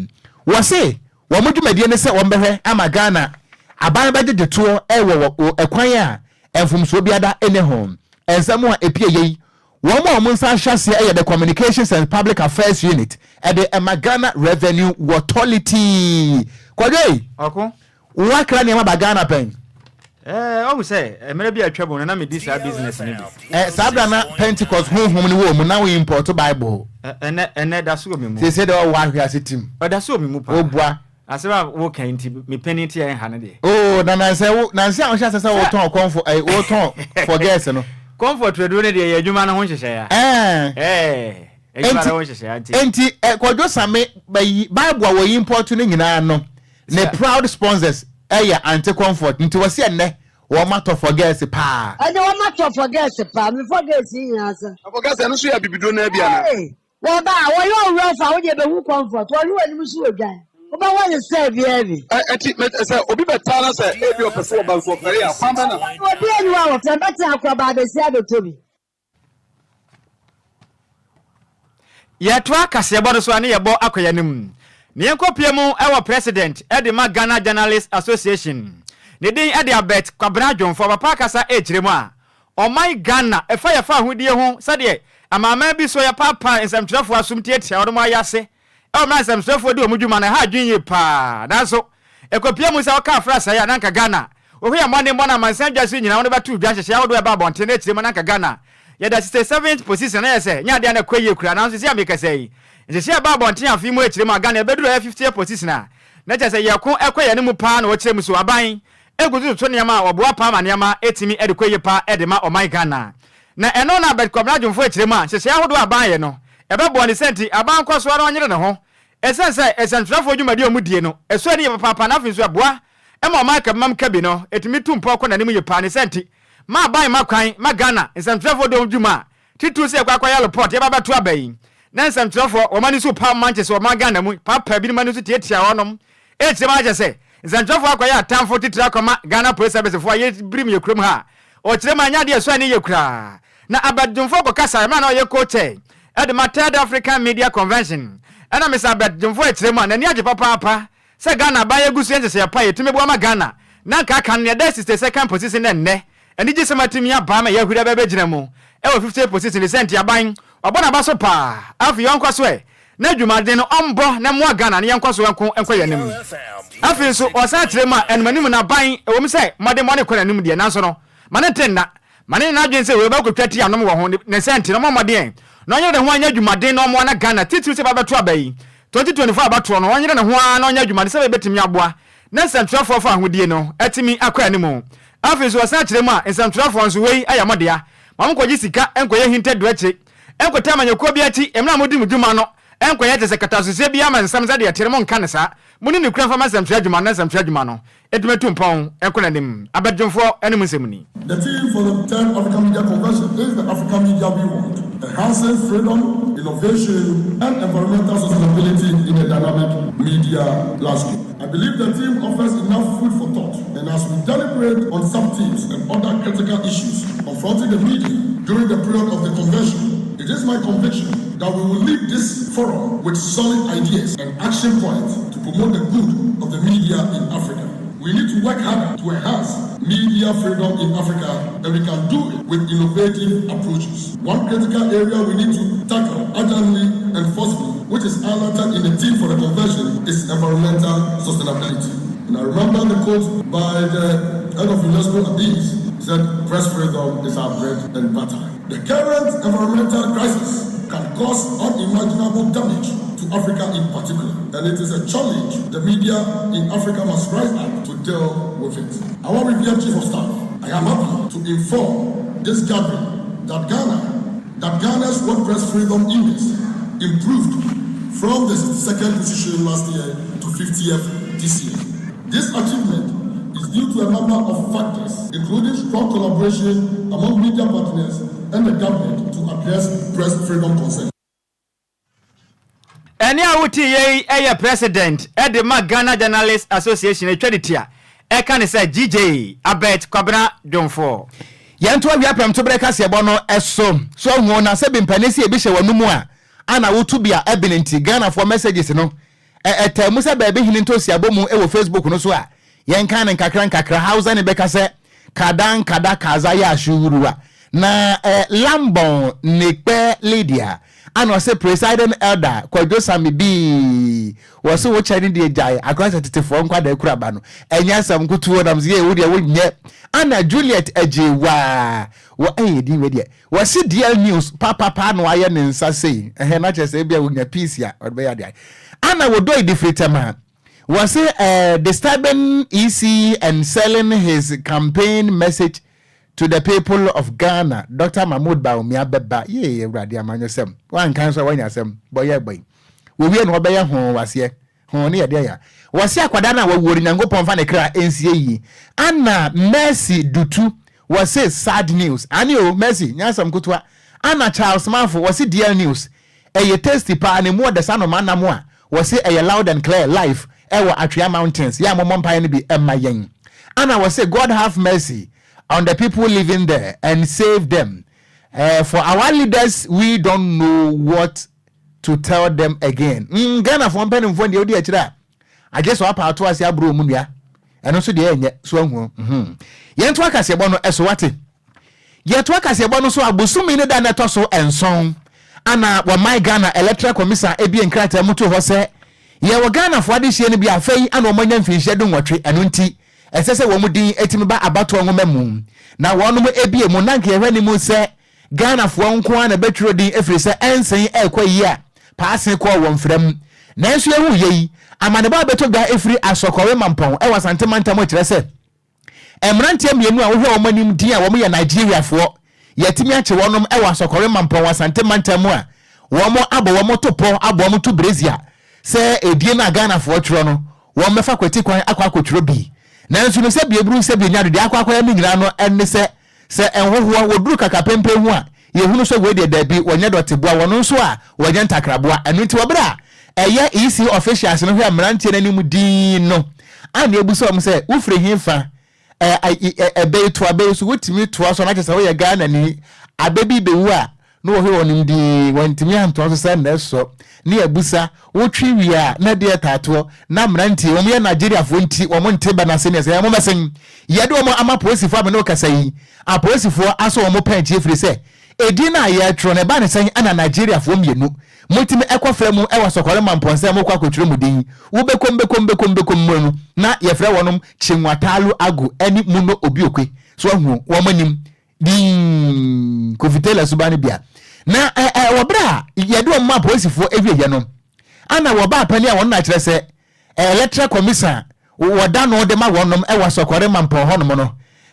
wɔse Wɔn dwumadie ne sɛ wɔbɛhwɛ ama Ghana aban bɛgyegye toɔ wɔ wɔ ɛkwan a mfomsoɔ biada nni ho. Nsɛm a ɛpue yei, wɔn a wɔn nsa ahyɛ aseɛ yɛ the Communications and Public Affairs Unit de ma Ghana Revenue Authority. Kwadwo ei! Ɔko. Woakra nneɛma ba Ghana pɛn? Ɛɛ, ɔhu sɛ, mmerɛ bi a atwa mu no, na medi saa business no bi. Ɛ, saa berɛ a na Pentecost honhom no wɔ wo mu, na wo import Bible. Ɛ, ɛnnɛ, ɛnnɛ, ɛda so wɔ me mu. Seesei deɛ ɔwɔ ahwease tim. Ɛda so wɔ me mu paa. Wobua. Asɛm a woka yi nti, me panin te a ɛnha no deɛ. Oo, na nansɛ wo, nansɛ a wohyɛ ase sɛ wotɔn kɔmfo, ɛɛ, wotɔn forgets no. Comfort aduro no deɛ, ɛyɛ adwuma no ho nhyehyɛeɛ a. Ɛɛ. Ɛɛ, adwuma no ho nhyehyɛeɛ nti. Enti, ɛ, Kwadwo Same, bɛyi, Bible a wɔ import no nyinaa no, Ne proud sponsors yɛ Aunty Comfort nti wɔse ɛnnɛ wɔn atɔ for girls paa. Ɛnde wɔn atɔ for girls paa, me for girls yi nyinaa sa. For girls ɛno nso yɛ abibiduro no ara bi anaa? Hey! Wɔba a, wɔyɛ ɔwerɛfo a, wo deɛ bɛhu Comfort, wɔhwe w'anim so wɔ dwan. Wobɛwɔ ne style biara bi. Ɛ ɛnti mɛ sɛ obi bɛtaa na sɛ ebi ɔpɛ sɛ ɔba nso ɔfɛre a, kwan bɛn na. Obi nni hɔ a wɔfrɛ, mɛtena akɔ aba abɛsi abɛtɔ bi. Yɛtoa kaseɛbɔ no so a ne yɛbɔ akɔ yɛn anim. Ne yɛnkɔpue mu wɔ President de ma Ghana Journalists Association. Ne din de Albert Kwabena Dwomfoɔ. Papa akasa rekyerɛ mu a, ɔman Ghana ɛfa yɛfa ahodie ho sɛdeɛ amanaman bi so yɛpaapaa nsɛmtwerɛfoɔ asom tiatia wɔn ayase wɔ mmerɛ a nsɛmtwerɛfoɔ di wɔn dwuma no ɛha adwene yie paa. Nanso ɛkɔpue mu sɛ wɔka afra sɛe a na anka Ghana Wohwɛ yɛn mmɔdenbɔ no amansan dwa so nyinaa, wɔde bɛto dwa nhyehyɛe ahodoɔ a ɛba abɔnten no akyiri mu na anka Ghana yɛda 67th position na yɛ sɛ nyɛ adeɛ a na ɛkɔ yie koraa nanso seesei a mekasa yi nhyehyɛe a ɛba abɔnten afe yi mu akyiri mu a Ghana yɛbɛduru ɛyɛ 50th position a na kyerɛ sɛ yɛko ɛkɔ yɛn anim paa na wɔkyerɛ mu so aban gu so toto nneɛma a wɔboa paa ma nneɛma tumi de kɔ yie paa de ma ɔman Ghana. Na ɛno na Albert Kwabena Dwomfoɔ kyerɛ mu a nhyehyɛeɛ ahodoɔ a aban yɛ no, ɛbɛboa ne sɛ nti aban nkɔ so ara ɔnyere ne ho. Ɛsiane sɛ nsɛntwerɛfoɔ dwumadie a wɔdie no, ɛsɔ ani yie papaapa na afei nso ɛboa ma ɔman kabimam kabi no tumi tu mpɔn kɔ n'anim yie paa ne sɛ nti ma aban mma kwan ma Ghana nsɛntwerɛfoɔ dɔm dwuma a titiriw sɛ yɛkɔ akɔyɛ report yɛba bɛto aba yi na nsɛmtwerɛfoɔ wɔn ani so pa mankyes wɔ ɔman Ghana mu paapaa binom ani so tiatia wɔnom ɛkyerɛ mu ara kyerɛ sɛ nsɛmtwerɛfoɔ akɔyɛ atamfo titire akɔma Ghana Police Service foɔ a yɛbirim yɛ kurom ha a ɔkyerɛ mu anyɛ adeɛ ɛsɔ ani yie koraa na Albert Dwomfoɔ kɔkasaeɛ mmerɛ a na ɔyɛ co-chair de ma Third African Media Convention ɛna Mister Albert Dwomfoɔ ɛkyerɛ mu a n'ani agye papaapa Sɛ Ghana aban agu so yɛ nhyehyɛeɛ pa a yɛtumi boa ma Ghana na anka aka no nea ɛda 62nd position na ɛnnɛ anigyesɛm atumi aba ama yɛahuri aba abɛgyina mu wɔ 50th position ne sɛ nti aban wabɔ n'aba so paa afei ɔnkɔ so ɛ na adwumaden no ɔmbɔ na mmoa Ghana na yɛnkɔ so nko nkɔ yɛn anim. Afei nso ɔsan kyerɛ mu a ɛnom anim no aban ɛwɔ mu sɛ mmɔdemmɔ no kɔ n'anim deɛ nanso no ma no nte nna Ma no nyɛ n'adwene sɛ wei bɛkɔtwa ti anom wɔ ho ne sɛ nti no ɔmmɔ mmɔden na ɔnyere ne ho anyɛ adwumaden na ɔmmoa na Ghana titiriw sɛ ɛba bɛto aba yi 2024 abatoɔ no ɔnyere ne ho ara na ɔnyɛ adwumaden sɛdeɛ ɛbɛtumi aboa na nsɛmtwerɛfoɔ fa ahodie no atumi akɔ anim. Afei nso ɔsan kyerɛ mu a nsɛmtwerɛfoɔ nso wei yɛ mo dea ma monkɔgye sika nkɔyɛ hintadua akyire nkɔtaa amanyɔkuo bi akyi mmerɛ a modi mo dwuma no nkɔyɛ te sɛ katasohyɛ biara ma nsɛm sɛdeɛ ɛteɛ no monka no saa monni nokorɛ mfa ma nsɛmtwerɛ adwuma no na nsɛmtwerɛ adwuma no Ɛtumi atu mpɔn kɔ n'anim. Abadwumfoɔ anom nsɛm ni. The theme for the third African Media Convention is the African Media We Want, Enhancing Freedom, Innovation and Environmental Sustainability in a Dynamic Media Landscape. I believe the theme offers enough food for thought, and as we deliberate on sub-themes and other critical issues confronting the media during the period of the convention, it is my conviction that we will leave this forum with solid ideas and action points to promote the good of the media in Africa. We need to work harder to enhance media freedom in Africa, and we can do it with innovative approaches. One critical area we need to tackle urgently and forcefully, which is highlighted in the theme for the convention, is environmental sustainability. And I remember the quote by the head of UNESCO Addis, he said, press freedom is our bread and butter. The current environmental crisis can cause unimaginable damage to Africa in particular, and it is a challenge the media in Africa must rise up to deal with it. Our revered Chief of Staff, I am happy to inform this gathering that Ghana, that Ghana's World Press Freedom Index improved from the 62nd position last year to 50th this year. This achievement is due to a number of factors, including strong collaboration among media partners and the government to address press freedom concerns. Ɛnne a wotie yei yɛ President de ma Ghana Journalists Association atwa ne ti a ɛka ne sɛ GJ Albert Kwabena Dwomfoɔ. Yɛnto awia prɛmtoberɛ kaseɛbɔ no so. So ahu o na sɛbi mpanin se ebi hyɛ w'anomu a ana woto bi a ɛbene nti Ghanafoɔ messages no Ɛtaa mu sɛ baabi hene ntoosi abɔ mu wɔ Facebook no so a, yɛnkan no nkakra nkakra. Hausa ni bɛka sɛ, Kadan kada kaza ya shuruwa. Na eh, Lambon Nekpe Lydia ana ɔse presiding elder Kwadwo Sami bii wɔse wo kyɛ ne deɛ gyae akora sɛ tetefoɔ nkwadaa kura ba no ɛnyɛ asɛm nkotoɔ nam sɛ yɛ wo deɛ wonyɛ ana Juliet Agyewaa wɔ ɛyɛ din wei deɛ Wɔse DL news papapa na wayɛ ne nsa sei ɛhɛn na kyerɛ sɛ ebia wonya peace a ɔde bɛyɛ adeɛ ana wɔdɔ edi firi tɛm a wɔse eh, disturbing EC and selling his campaign message to the people of Ghana Dr. Mahmoud Bawumia bɛba yee awurade amanyɔsɛm wanka nso a wanya asɛm bɔyɛ bɔyi wɔwie na wɔbɛyɛ ho waseɛ Ho ne yɛdeɛ ya. Wɔse akwadaa no a wawuo no Nyankopɔn mfa ne kra nsie yie. Ana Mercy Dutu wɔse sad news. Aane o Mercy nyɛ asɛm ketewa. Ana Charles Manfo wɔse DL news ɛyɛ tasty paa na emu ɔdɛ saa nnomaa nam a wɔse ɛyɛ loud and clear live ɛwɔ Atwea mountains yɛ a mommɔ mpaeɛ no bi mma yɛn. Ana wɔse God have mercy on the people living there and save them eh, for our leaders we don't know what to tell them again mm, Ghanafoɔ mpanimfoɔ deɛ wodi akyire a agye sɛ wapa ato ase aboro wɔn nua ɛno nso deɛ ɛnyɛ so ahu mm yɛnto akaseɛbɔ no ɛso wate yɛto akaseɛbɔ no so abosome ne da na ɛtɔ so nson ana wɔman Ghana Electoral Commission ebie nkrataa mu to hɔ sɛ yɛwɔ Ghanafoɔ adehyeɛ no bi afei ana wɔn anya mfinhyia du nwɔtwe ɛno nti ɛsɛ sɛ wɔn din etimi ba abatoɔ nwoma mu na wɔn ebie mu na nka yɛhwɛ ne mu sɛ Ghanafoɔ nko ara na ɛbɛtwerɛ din ɛfiri sɛ ɛnsen ɛrekɔ yie a paase kɔɔ wɔn fra mu. Nanso yɛhuu yei, amanebɔ a ɛbɛtɔ dwa ɛfiri Asɔkɔre Mampɔn wɔ Asante mantam kyerɛ sɛ, Mmeranteɛ mmienu a wohwɛ wɔn anim din a wɔyɛ Nigeriafoɔ, yɛatumi akye wɔnom wɔ Asɔkɔre Mampɔn wɔ Asante mantam mu a wɔn abɔ wɔn to pɔ abɔ wɔn to brezia sɛ edie no a Ghanafoɔ twerɛ no wɔn bɛfa kwati kwan akɔ akɔtwerɛ bi. Nanso no sɛ bieburu sɛ bienya do deɛ akɔ akɔyɛ no nyinaa no ne sɛ sɛ nhohoɔ wɔduru kakapempen ho a yɛhunu sɛ wei deɛ daabi wɔnyɛ dɔteboa wɔno nso a wɔnyɛ ntakraboa. Ɛno nti wɔ berɛ a ɛyɛ EC officials no hwɛ mmeranteɛ no anim dinn no a na yɛbisa wɔn sɛ wofiri hefa Ɛ ɛ ɛbɛ yi to abɛ yi so wotumi toa so na kyerɛ sɛ woyɛ Ghanani. Abɛ bi bɛwu a na wɔhwɛ wɔn nim dinn wɔntumi antoa so sɛ na ɛsɔ ne abusa wotwe wie a na ɛdeɛ taatoɔ na mmeranteɛ wɔn yɛ Nigeriafoɔ nti wɔn nte bɛ no ase ne ɛsɛ wɔn bɛsen yɛde wɔn ama apolisifoɔ a me ne wo kasa yi apolisifoɔ asɔ wɔn pɛn akyi ɛfiri sɛ edin no a yɛretwerɛ no ɛba ne sɛn ɛna Nigeriafoɔ mmienu Motumi kɔ fra mu wɔ Sɔkɔre Mampɔn sɛ mokɔ akɔtwerɛ mo din. Wobɛkɔm bɛkɔm bɛkɔm bɛkɔm mu no, na yɛfrɛ wɔnom Chinwatalu Agu ne Muno Obiokwe. So wahu wɔn anim dinn? Kofi Taylor suban no bia. Na ɛ ɛ wɔ berɛ a yɛde wɔn maa apolisifoɔ awieɛ no, ana wɔbaa panin a wɔn na kyerɛ sɛ Electoral Commission a wɔda no de ma wɔnom wɔ Asɔkɔre Mampɔn hɔnom no,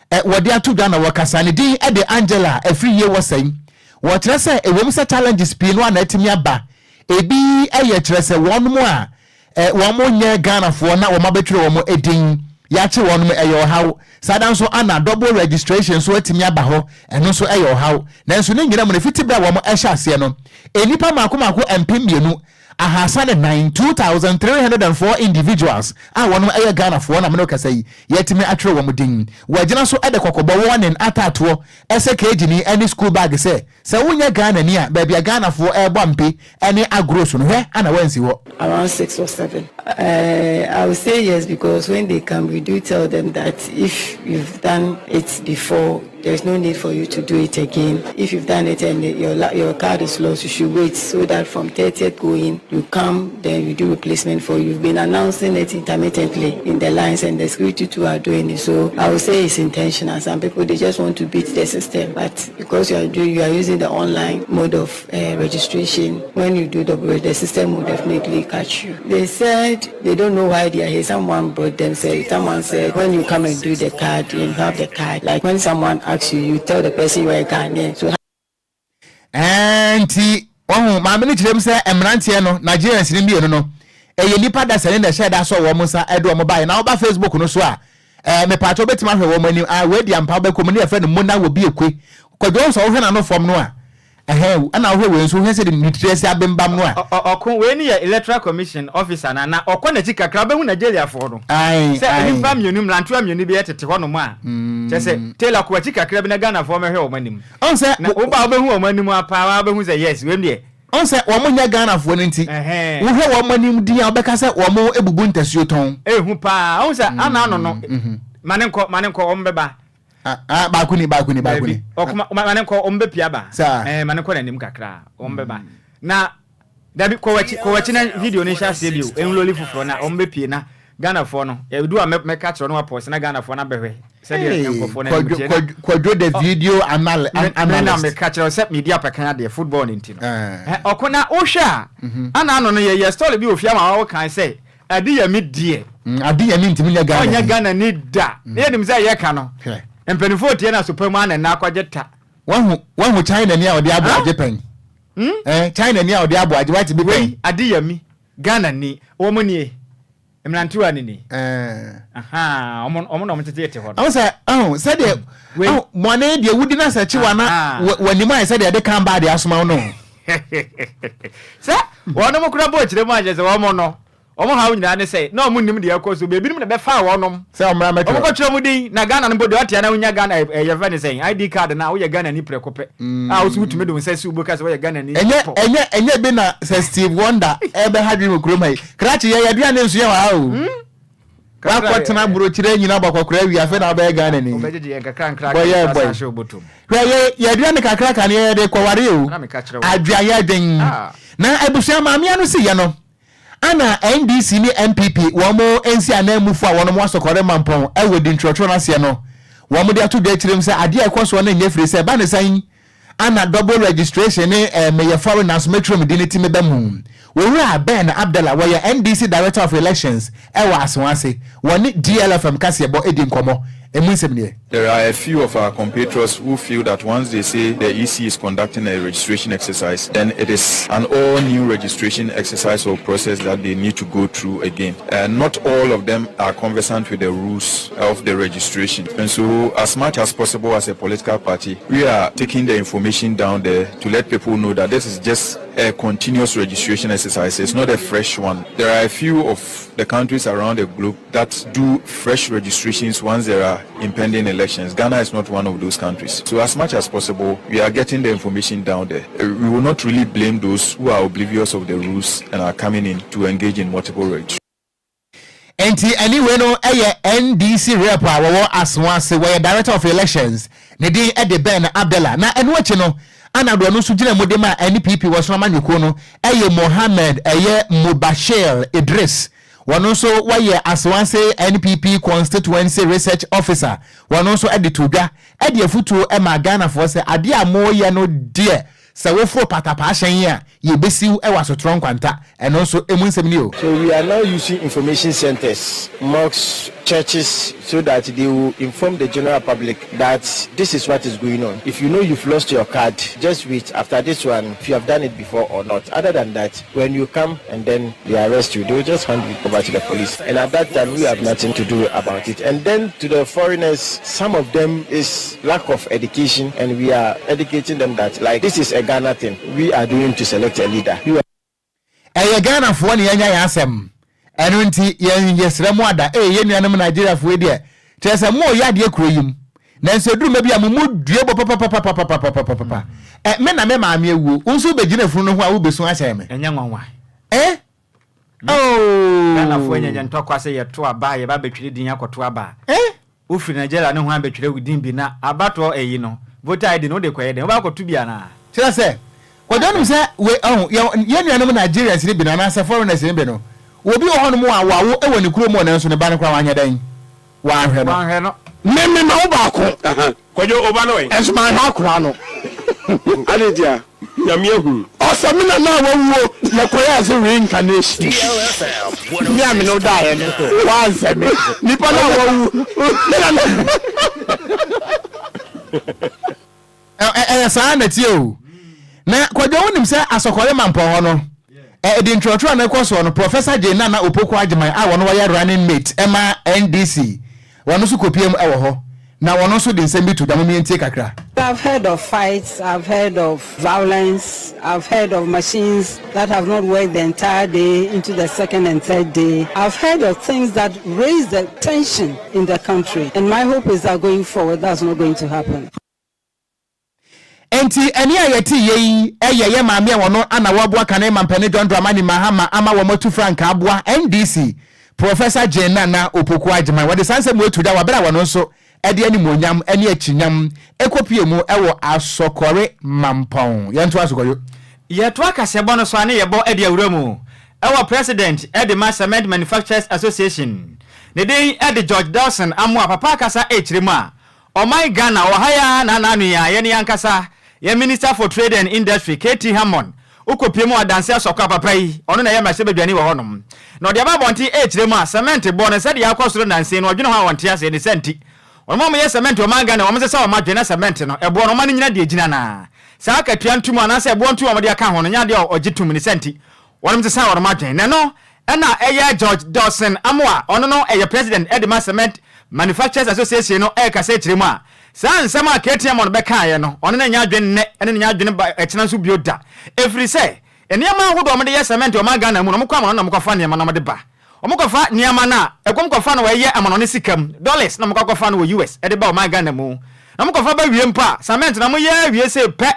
wɔde ato dwa na wɔkasa. Ne din de Angela Afriyie Wɔsɛe. Wɔkyerɛ sɛ ɛwom sɛ challenges pii no a na atumi aba, ebi yɛ kyerɛ sɛ wɔnom a wɔn nyɛ Ghanafoɔ na wɔn abɛtwerɛ wɔn din, yɛakye wɔnom, ɛyɛ ɔhaw. Saa da nso ana double registration nso atumi aba hɔ, ɛno nso yɛ ɔhaw. Nanso ne nyina mu no, fiti berɛ a wɔn hyɛ aseɛ no, nnipa mmaako mmaako 24,304, 2,304 individuals, a wɔnom yɛ Ghanafoɔ na mene wo kasa yi, yɛatumi atwerɛ wɔn din. Wɔagyina so de kɔkɔbɔ, warning, ataatoɔ sɛ keegyini ne school bag sɛ, sɛ wonyɛ Ghanani a, baabi a Ghanafoɔ rebɔ ampe ne agorɔ su no, hwɛ ana woansi hɔ. Around 6 or 7. I would say yes, because when they come, we do tell them that if you've done it before, there's no need for you to do it again. If you've done it and your card is lost, you should wait so that from 30th going, you come, then you do replacement for you. You've been announcing it intermittently in the lines, and the security too are doing it. So I would say it's intentional. Some people, they just want to beat the system, but because you are using the online mode of registration, when you do the system will definitely catch you. They said they don't know why they are here. Someone brought them. Say someone said when you come and do the card, you have the card. Like when someone asks you, you tell the person you are a Ghanaian. So Nti wɔn maame no kyerɛ mu sɛ mmeranteɛ no, Nigerians no mmienu no, ɛyɛ nipa da sɛne na ɛhyɛ da sɔ wɔn nsa ɛde wɔn baeɛ. Na wɔba Facebook no so a, mepatwa wobɛtumi ahwɛ wɔn anim a wɔadi ampa. Wobɛkɔ mu ne yɛfrɛ no Mona wɔ bi ekwe Kwadwo sɛ wohwɛ n'ano fam no a, ɛhɛn ɛna wohwɛ wei nso, wohwɛ sɛ de ne tiri asi abembam no a. Ɔko wei ne yɛ Electoral Commission officer na ɔkɔ n'akyi kakra, wobɛhu Nigeriafoɔ no sɛ nnipa mmienu, mmerantewa mmienu bi tete hɔnom a kyerɛ sɛ Taylor kɔ akyi kakra bi na Ghanafoɔ mmɛhwɛ wɔn anim. Ɔn sɛ Na woba a, wobɛhu wɔn anim a paa, wobɛhu sɛ yes, wei deɛ. Ɔn sɛ wɔn nyɛ Ghanafoɔ no nti, wohwɛ wɔn anim din a, wobɛka sɛ wɔn ebubu ntasuo tɔn. Ehu paa, ɔn sɛ ana ano no, ma ne nkɔ, ma ne nkɔ, wɔn bɛba. Ah, ah, baako ni, baako ni, baako ni. Ɔko ma ne nkɔ, wɔn bɛpia ba. Saa. Ɛɛ, ma ne nkɔ n'anim kakra, wɔn bɛba. Na dabi, kɔ w'akyi, kɔ w'akyi na video no nhyɛ aseɛ bio, enloli foforɔ na wɔn bɛpie na Ghanafoɔ no, edu a mɛka kyerɛ no wapɔs na Ghanafoɔ no abɛhwɛ sɛdeɛ nkurɔfoɔ no anim teɛ na. Kwadwo the video analyst. Me na meka kyerɛ sɛ medi apɛkan adeɛ football no nti no. Ɔko na wohwɛ a, ana ano no yɛyɛ story bi wɔ fie ama wɔkan sɛ ade yɛ me deɛ. Ade yɛ me ntumi nyɛ Ghana. Ɔnyɛ Ghana ni da. Ne yɛnim sɛ yɛka no. Mpanimfoɔ tie na sopa mu ana nna akɔgye ta. Wahu wahu China ni a ɔde abo agye pɛn. China ni a ɔde abo agye wate bi pɛn. Wei ade yɛ mi Ghana ni wɔn nie. Mmerantewa ni ni. Wɔn na wɔn tete hɔ no. Ɔn sɛ ɔn sɛdeɛ ɔn mɔne deɛ wudi na sɛ kyewa na w'anim ayɛ sɛdeɛ ɛde kan baa deɛ asoma wo no. Sɛ wɔn mo kura bɔ akyire mu akyerɛ sɛ wɔn no wɔn haw nyinaa ne sɛ na wɔn nim deɛ ɛkɔ so, beebinom na bɛfa wɔnom. Sɛ wɔn mmra mɛtwerɛ. Wɔn kɔtwerɛ wɔn din na Ghana no mpo deɛ ɔte na wonya Ghana ɛyɛ fɛ ne sɛn ID card na woyɛ Ghana ni prɛko pɛ a wosi wotumi de wo nsa si wo bo ka sɛ woyɛ Ghana ni. Ɛnyɛ ɛnyɛ ɛnyɛ bi na sɛ Steve Wonder ɛbɛha dwene wɔ kurom ha yi. Krakye yɛ yɛaduane nso yɛ wɔ ha o. Wakɔ tena burokyerɛ nyina bɔ kɔkora awie, afei na wobɛyɛ Ghana ni. Bɔyɛ bɔy. Hwɛ yɛ yɛaduane kakra ka ne yɛde kɔware o. Adwea yɛ dwen. Na abusua maame ano si yɛ no. Ana NDC ne NPP wɔn nsi ananmufo a wɔn asɔkɔre mampɔn wɔ di ntwerɛtwerɛ no aseɛ no wɔn de ato dwa akyire mu sɛ adeɛ a ɛkɔ soɔ no nyɛ firi sɛ ɛba ne sɛn ana double registration ne eh, meyɛ foreigner nso mɛtwerɛ me din no ti meba mu. Owura Ben Abdallah wɔyɛ NDC Director of Elections wɔ Asoase wɔne DLFM kaseɛbɔ di nkɔmmɔ. Emu nsɛm nie. There are a few of our compatriots who feel that once they say the EC is conducting a registration exercise, then it is an all-new registration exercise or process that they need to go through again. And not all of them are conversant with the rules of the registration. And so as much as possible as a political party, we are taking the information down there to let people know that this is just a continuous registration exercise. It's not a fresh one. There are a few of the countries around the globe that do fresh registrations once there are impending elections. Ghana is not one of those countries. So as much as possible, we are getting the information down there. We will not really blame those who are oblivious of the rules and are coming in to engage in multiple registrations. Nti anyway no ɛyɛ NDC rep a wɔwɔ Asawase, wɔyɛ director of elections, ne din ɛde Ben Abdallah. Na ɛno akyi no ana deɛ ɔno nso gyina mu de ma NPP wɔ so amanyɔkuo no ɛyɛ Mohammed ɛyɛ Mubashir Idris. Wɔn nso wɔyɛ Asawase NPP constituency research officer. Wɔn nso ɛde to dwa ɛde afutuo ɛma Ghanafoɔ sɛ adeɛ a wɔreyɛ no deɛ, sɛ woforo patapaa hyɛn yi a, yɛbɛsiw ɛwɔ Asotorɔ Nkwanta. Ɛno nso emu nsɛm ni o. So we are now using information centers, mosques, churches, so that they will inform the general public that this is what is going on. If you know you've lost your card, just wait after this one if you have done it before or not. Other than that, when you come and then they arrest you, they will just hand you over to the police. And at that time, we have nothing to do about it. And then to the foreigners, some of them is lack of education, and we are educating them that like this is a Ghana thing. We are doing to select a leader. We are Ɛyɛ Ghanafoɔ ne yɛnya yɛn asɛm, ɛno nti yɛn yɛsrɛ mu ada. Ɛyɛ yɛn nuanom Nigeriafoɔ yi deɛ, kyerɛ sɛ mo yɛ adeɛ kuro yi mu, nanso eduru mɛ bi a mo mu due bɔ papapapapapapapa. Ɛ me na me maame awuo, wo nso wobɛgyina funu no ho a wobɛsu ahyɛ me. Ɛnyɛ nwanwa. Ɛ ooo. Ghanafoɔ nyɛ ntɔkwa sɛ yɛto aba a yɛba bɛtwerɛ din akɔto aba. Ɛ wofiri Nigeria ne ho abɛtwerɛ wo din bi na abatoɔ ɛyi no, voter ID no, wode kɔyɛ dɛn? Wobɛakɔto bi anaa? Kyerɛ sɛ kɔdɔ nim sɛ we ɔho yɛn nuanom Nigerians ne bi no anaasɛ foreigners ne bi no, obi wɔ hɔnom a wawo wɔ ne kurom hɔ, nanso ne ba no koraa wanyɛ dɛn? Wanhwɛ no. Wanhwɛ no. Me me ma wo baako. Kwadwo, wo ba no ɛ? Ɛnso manhwɛ akora no. Adɛn nti a? Nyame ahu. Ɔsɛ me nana a wawuo na kɔyɛ ase reincarnation. Me a me ne wo daeɛ no, wansɛ me. Nipa no a wawu, me nana. Ɛyɛ saa na ɛteɛ o. Na Kwadwo, wonim sɛ Asɔkɔre Mampɔn hɔ no, ɛde ntwerɛtwerɛ no rekɔ soɔ no, Professor Jane Nana Opoku Agyemang a wɔno wɔyɛ running mate ma NDC, wɔno nso kɔpie mu wɔ hɔ, na wɔno nso de nsɛm bi to dwa. Mom yɛntie kakra. I've heard of fights, I've heard of violence, I've heard of machines that have not worked the entire day into the second and third day. I've heard of things that raise the tension in the country, and my hope is that going forward that's not going to happen. Enti ɛne a yɛte yɛ yi yɛ yɛ maame a wɔno ana wɔaboa kane mampanin John Dramani Mahama ama wɔn atu frankaa aboa NDC, Professor Jane Nana Opoku Agyemang. Wɔde saa nsɛm wei to dwa wɔ bere a wɔno nso de animuonyam ne akyinyam kɔpue mu wɔ Asɔkɔre Mampɔn. Yɛntoa so, Kwadwo. Yɛtoa kaseɛbɔ no so a ne yɛbɔ de awura mu wɔ President de ma Cement Manufacturers Association, ne din de George Dawson Amoah papa akasa rekyerɛ mu a Ɔman Ghana wɔ ha yi ara na n'ano yi ara yɛne yɛn ankasa yɛn Minister for Trade and Industry KT Hammond wokɔpue mu adanse asɔkɔ a papa yi ɔno na ɛyɛ mmarahyɛbadwani wɔ hɔnom na ɔde aba abɔnten rekyerɛ mu a cement boɔ no sɛdeɛ akɔ soro nnansa yi no ɔdwene ho a ɔnte aseɛ ne saa nti wɔn a wɔyɛ cement wɔ ɔman Ghana wɔn sesa wɔn adwene na cement no ɛboɔ no wɔma no nyina deɛ ɛgyina no ara saa akatua ntom anaasɛ ɛboɔ ntom a wɔde aka ho no nyɛ adeɛ a ɔgye tom ne saa nti wɔnom sesa wɔnom adwene na ɛno Ɛna ɛyɛ George Dawson Amoah, ɔno no ɛyɛ President de ma Cement Manufacturers Association no ɛrekasa akyire mu a, saa nsɛm a KT Amon bɛkaeɛ no, ɔno no nyɛ adwene nnɛ ɛne no nyɛ adwene ba ɛkyena nso bio da. Ɛfiri sɛ, nneɛma ahodoɔ a wɔde yɛ cement wɔ ɔman Ghana mu no, wɔkɔ amanɔne na wɔkɔfa nneɛma na wɔde ba. Wɔkɔfa nneɛma no a, ɛkɔm kɔfa no wɔ ɛyɛ amanɔne sika mu, dollars, na wɔkɔ akɔfa no wɔ US de ba ɔman Ghana mu. Na wɔkɔfa ba wie mpo a, cement no wɔyɛ wie sei pɛ,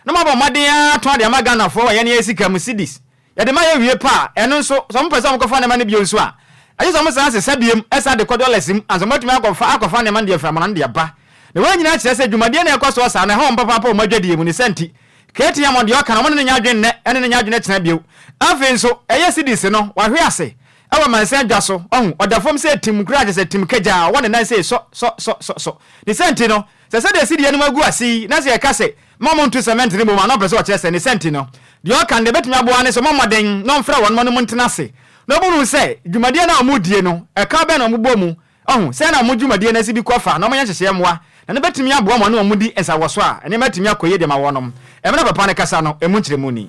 na wɔabɔ mmɔden ara atɔn de ama Ghanafoɔ wɔ yɛn yɛn sika mu, cedis. Yɛde ma yɛ wie pɛ a, ɛno nso, sɛ wɔpɛ sɛ wɔkɔfa nneɛma no bio nso a, ɛgye sɛ wɔsan sesa biom san de kɔ dɔlas mu ansa wɔatumi akɔfa akɔfa nneɛma no de afiri amana no de aba. Na wei nyinaa kyerɛ sɛ dwumadie no a ɛkɔ soɔ saa no, ɛha wɔn papaapa wɔ wɔn adwadie mu. Ne saa nti, KTM deɛ ɔka no, wɔne no nyɛ adwene nnɛ, ɛne no nyɛ adwene kyena bio. Afei nso, ɛyɛ cedis no, wahwe ase wɔ amansan dwa so. Wahu, ɔda fam sɛ tim koraa, kyerɛ sɛ tim kagyaa, ɔwɔ ne nan sei, sɔ, sɔ, sɔ, sɔ, sɔ. Ne saa nti no, sɛ sɛdeɛ cedi anim agu ase yi, na sɛ yɛka sɛ, Mma wɔnnto sɛmɛnte no mmom a, na ɔpɛ sɛ ɔkyerɛ sɛ ne sɛ nti no, deɛ ɔka no, deɛ ɛbɛtumi aboa ara ne sɛ ɔmmɔ mmɔden na ɔmfrɛ wɔn ma no mu ntena ase na ɔbɛhunu sɛ dwumadie no a wɔredie no, ɛkaw bɛn na wɔbɔ mu. Ɔho, sɛn na wɔn dwumadie no asi bi kɔ fa na wɔnyɛ nhyehyɛeɛ mmoa na no bɛtumi aboa ma wɔne wɔn di nsawɔsoɔ a nneɛma atumi akɔ yie de ama wɔnom. Mmerɛ papa no kasa no, ɛmu nkyerɛmu ni.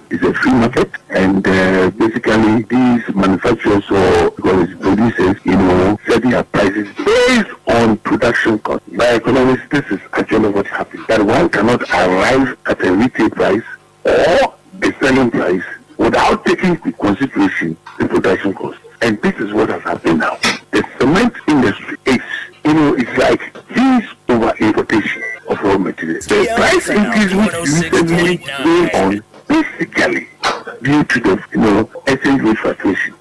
It's a free market and basically these manufacturers or producers you know set their prices based on production cost. By economics this is actually what happens that one cannot arrive at a retail price or a selling price without taking into consideration the production cost and this is what has happened now. The cement industry is you know it's like this over importation of raw materials. The price increase which recently going on basically due to the you know exchange rate fluctuation.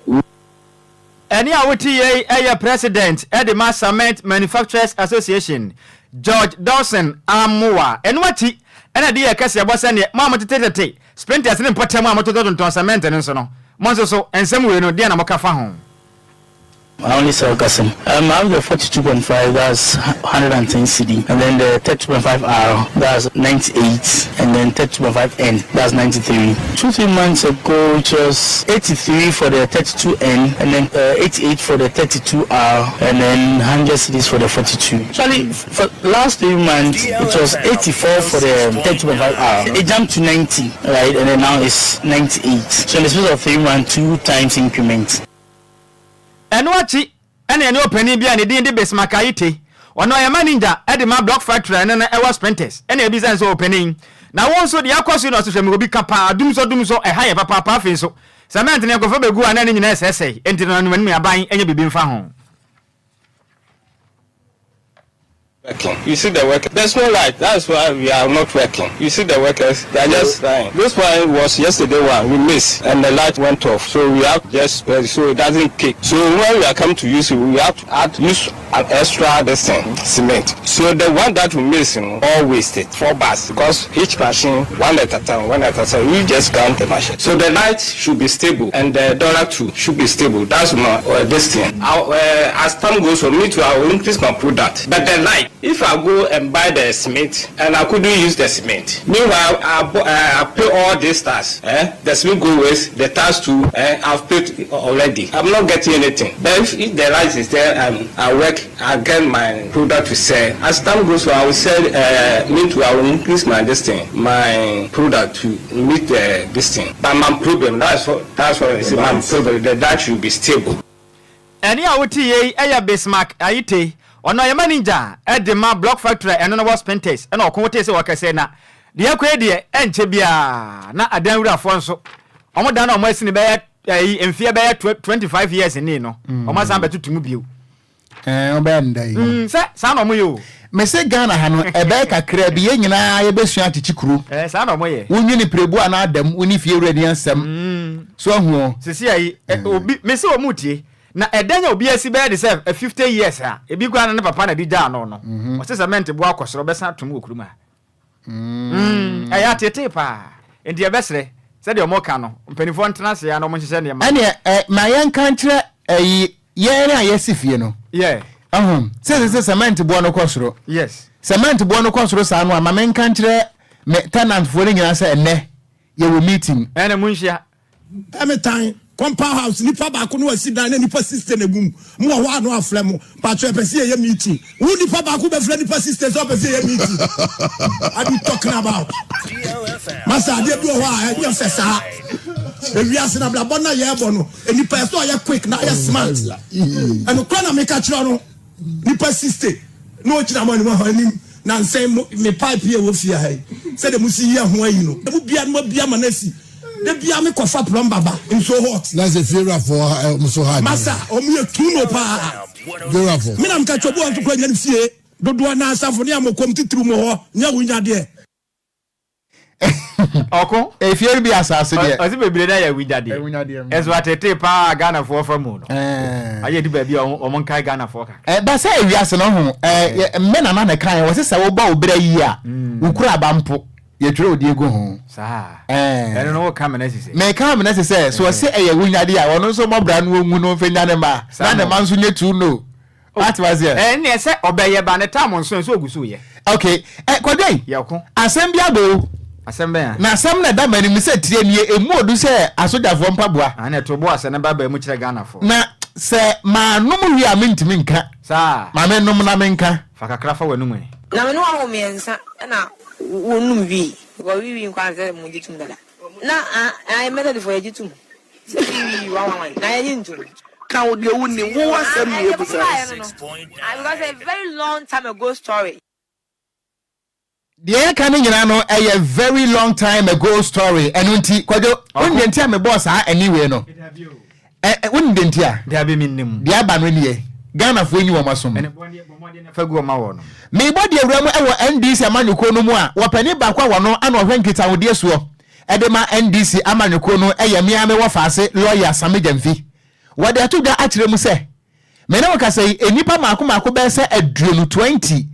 Ɛnne a wote yei yɛ President de ma Cement Manufacturers Association, George Dawson Amoah. Ɛno akyi na ɛde yɛɛ kɛseɛbɔ sɛdeɛ mo a motetetete sprinters ne mpɔtam a mototɔ tontɔn cement no nso no, mo nso so, nsɛm wei no, deɛn na moka fa ho? I only sell Kasim. Um, I have the 42.5, that's 110 cedi, and then the 32.5R, that's 98, and then 32.5N, that's 93. 2, 3 months ago, it was 83 for the 32N, and then 88 for the 32R, and then 100 cedis for the 42. Actually, for last 3 months, it was 84 for the 32.5R. It jumped to 90, right, and then now it's 98. So in the space of 3 months, two times increment. Ɛno akyi na yɛne ɔpanin bi a ne din de Bismarck Ayite, ɔno ɔyɛ manager de ma Block Factory a ɛno no ɛwɔ Spintex, ɛna yɛbisa no sɛ, Ɔpanin, na wo nso deɛ akɔ so yi na ɔse hwɛ me obi ka paa, dumsɔ dumsɔ, ɛha yɛ papaapa, afei nso cement no yɛnkɔfa bɛgu a na ne nyinaa ɛsɛesɛe, enti no anumanim aban nyɛ biribi mfa ho. Working. You see the workers. There's no light. That's why we are not working. You see the workers, they are just lying. This one was yesterday one we missed and the light went off. So we have just so it doesn't kick. So when we are come to use it, we have to add use an extra this thing cement. So the one that we miss, all wasted. 4 bars because each machine one at a time, one at a time. We just count the machine. So the light should be stable and the dollar too should be stable. That's my this thing. As time goes on, me too, I will increase my product. But the light, if I go and buy the cement and I couldn't use the cement, meanwhile I pay all these tax. Eh? The cement go waste, the tax too, eh? I've paid already. I'm not getting anything. But if the light is there and I work, I get my product to sell. As time goes on, I will sell, me too, I will increase my this thing, my product to meet this thing. But my problem, that's what I say, my problem, the that should be stable. Ɛnne a wote yei yɛ Bismarck Ayite, ɔno ɔyɛ manager de ma Block Factory a ɛno no wɔ Spintex, ɛna ɔko wotee sɛ wɔkɛsɛ na deɛ ɛkɔ yi deɛ ɛnkyɛ biara na adan wurafoɔ nso wɔn dan a wɔn asi no bɛyɛ ɛyi mfeɛ bɛyɛ 25 years nii no wɔn asan bɛtoto mu bio. Ɛɛ ɔbɛyɛ nda yi. Sɛ saa na wɔn yɛ o. Mese Ghana ha no ɛbɛyɛ kakra bi yɛn nyinaa yɛbɛsua akyekye kuro. Ɛɛ saa na wɔn yɛ. Wonwene pirebu anaa dɛm wo ne fie wura ni asɛm. So ahu o. Sisi ayi obi mese wɔn tie na ɛdan a obi asi bɛyɛ de sɛ 50 years a ebi koraa na ne papa na de gyaa no no ɔse cement bo akɔ soro ɔbɛsan atom wɔ kurom ha. Ɛyɛ atetee paa nti yɛbɛsrɛ sɛdeɛ wɔn ka no mpanimfoɔ ntena ase a na wɔn nhyehyɛ nneɛma. Ɛneɛ ɛ ma yɛnka nkyerɛ ɛyi yɛn a yɛsi fie no. Yeah. Ɛho sɛ sɛ cement boɔ no kɔ soro. Yes. Cement boɔ no kɔ soro saa no a ma menka nkyerɛ me tenant foɔ no nyinaa sɛ ɛnɛ yɛwɔ meeting. Ɛna mu nhyia. Ɛmetan compound house nipa baako no asi dan na nipa 60 na egu mu mo wɔ hɔ a no afrɛ mo patro ɛpɛ sɛ yɛyɛ meeting wo nipa baako bɛfrɛ nipa 60 sɛ ɔpɛ sɛ yɛyɛ meeting. What you talking about, masa? Adeɛ bi wɔ hɔ a ɛnyɛ fɛ saa. Ewiase na abrabɔ na yɛrebɔ no, nipa ɛsɛ ɔyɛ quick na ɔyɛ smart. Ɛno kora na meka kyerɛ no, nipa 60 na ɔgyina mo anim hɔ anim na nsɛn mo me pipe yɛ wɔ fie ha yi sɛdeɛ mo si yi ɛho ayi no emu bia no mo bia ma no asi de bia me kɔfa plumber ba nsuo hot. Na sɛ fiewurafoɔ ɔmo so ha. Masa, ɔmo yɛ tuno paa. Fiewurafoɔ. Me na meka kyerɛ obi wɔn nso kora nya ne fie dodoɔ na asafo ne amɔkɔm titiri mu hɔ nyɛ wo nya deɛ. Ɔko. Efie no bi asase deɛ. Ɔsi bebree na yɛ awugyadeɛ. Ɛso atete paa Ghanafoɔ fa mu no. Ayɛ di baabi a wɔn nkae Ghanafoɔ kakra. Ɛba sɛ ewiase no ho ɛɛ mme nana na kan wɔsi sɛ wobɔ wo brɛ yie a wokura aba mpo yɛtwerɛ odi egu ho. Saa. Ɛno no woka mena sisɛ. Mɛka mena sisɛ so ɔsi ɛyɛ wunyade a ɔno nso mɔbra no onwu no nfɛ nya ne ma na ne ma nso nye tu no. Wate waseɛ? Ɛɛ nneɛ sɛ ɔbɛyɛ ba ne tam nso nso ogu so yɛ. Okay, ɛ Kwadwo yi. Yɛko. Asɛm bi aba o. Asɛm bɛn a? Na asɛm na ɛda m'anim sɛ tie nie, emu odu sɛ asogyafoɔ mpaboa. Ah, na ɛto bo asɛ ne ba baa mu kyerɛ Ghanafoɔ. Na. Sɛ manom wie a mentumi nka. Saa. Ma mennom na menka. Fa kakra fa w'anum ɛ. Na me ne wɔn mmiɛnsa na wɔnum wii because wii wii nkwa sɛ mo gye tum dada na ah Methodist fo yɛgye tum sɛ wii wii wan wan wan na yɛnye ntum. Ka wo deɛ wo nim, wo asɛm na yɛbusa. Ah because a very long time ago story. Deɛ yɛka no nyinaa no ɛyɛ very long time ago story ɛno nti Kwadwo wonim deɛ nti a mebɔɔ saa ɛne wei no ɛ wonim deɛ nti a Dabi mennim. Deɛ aba no nie Ghanafoɔ nyi wɔn asom. Ɛne bɔ deɛ bɔ mmɔden na fa gu wɔn awɔ no. Mebɔ deɛ wura mu ɛwɔ NDC amanyɔkuo no mu a wɔpanin baako a wɔno ana ɔhwɛ nkitahodie soɔ ɛde ma NDC amanyɔkuo no ɛyɛ me ara me wɔfaase lawyer Sammy Gyamfi. Wɔde ato dwa akyerɛ mu sɛ Me ne wo kasa yi, nnipa mmaako mmaako bɛyɛ sɛ aduonu, 20,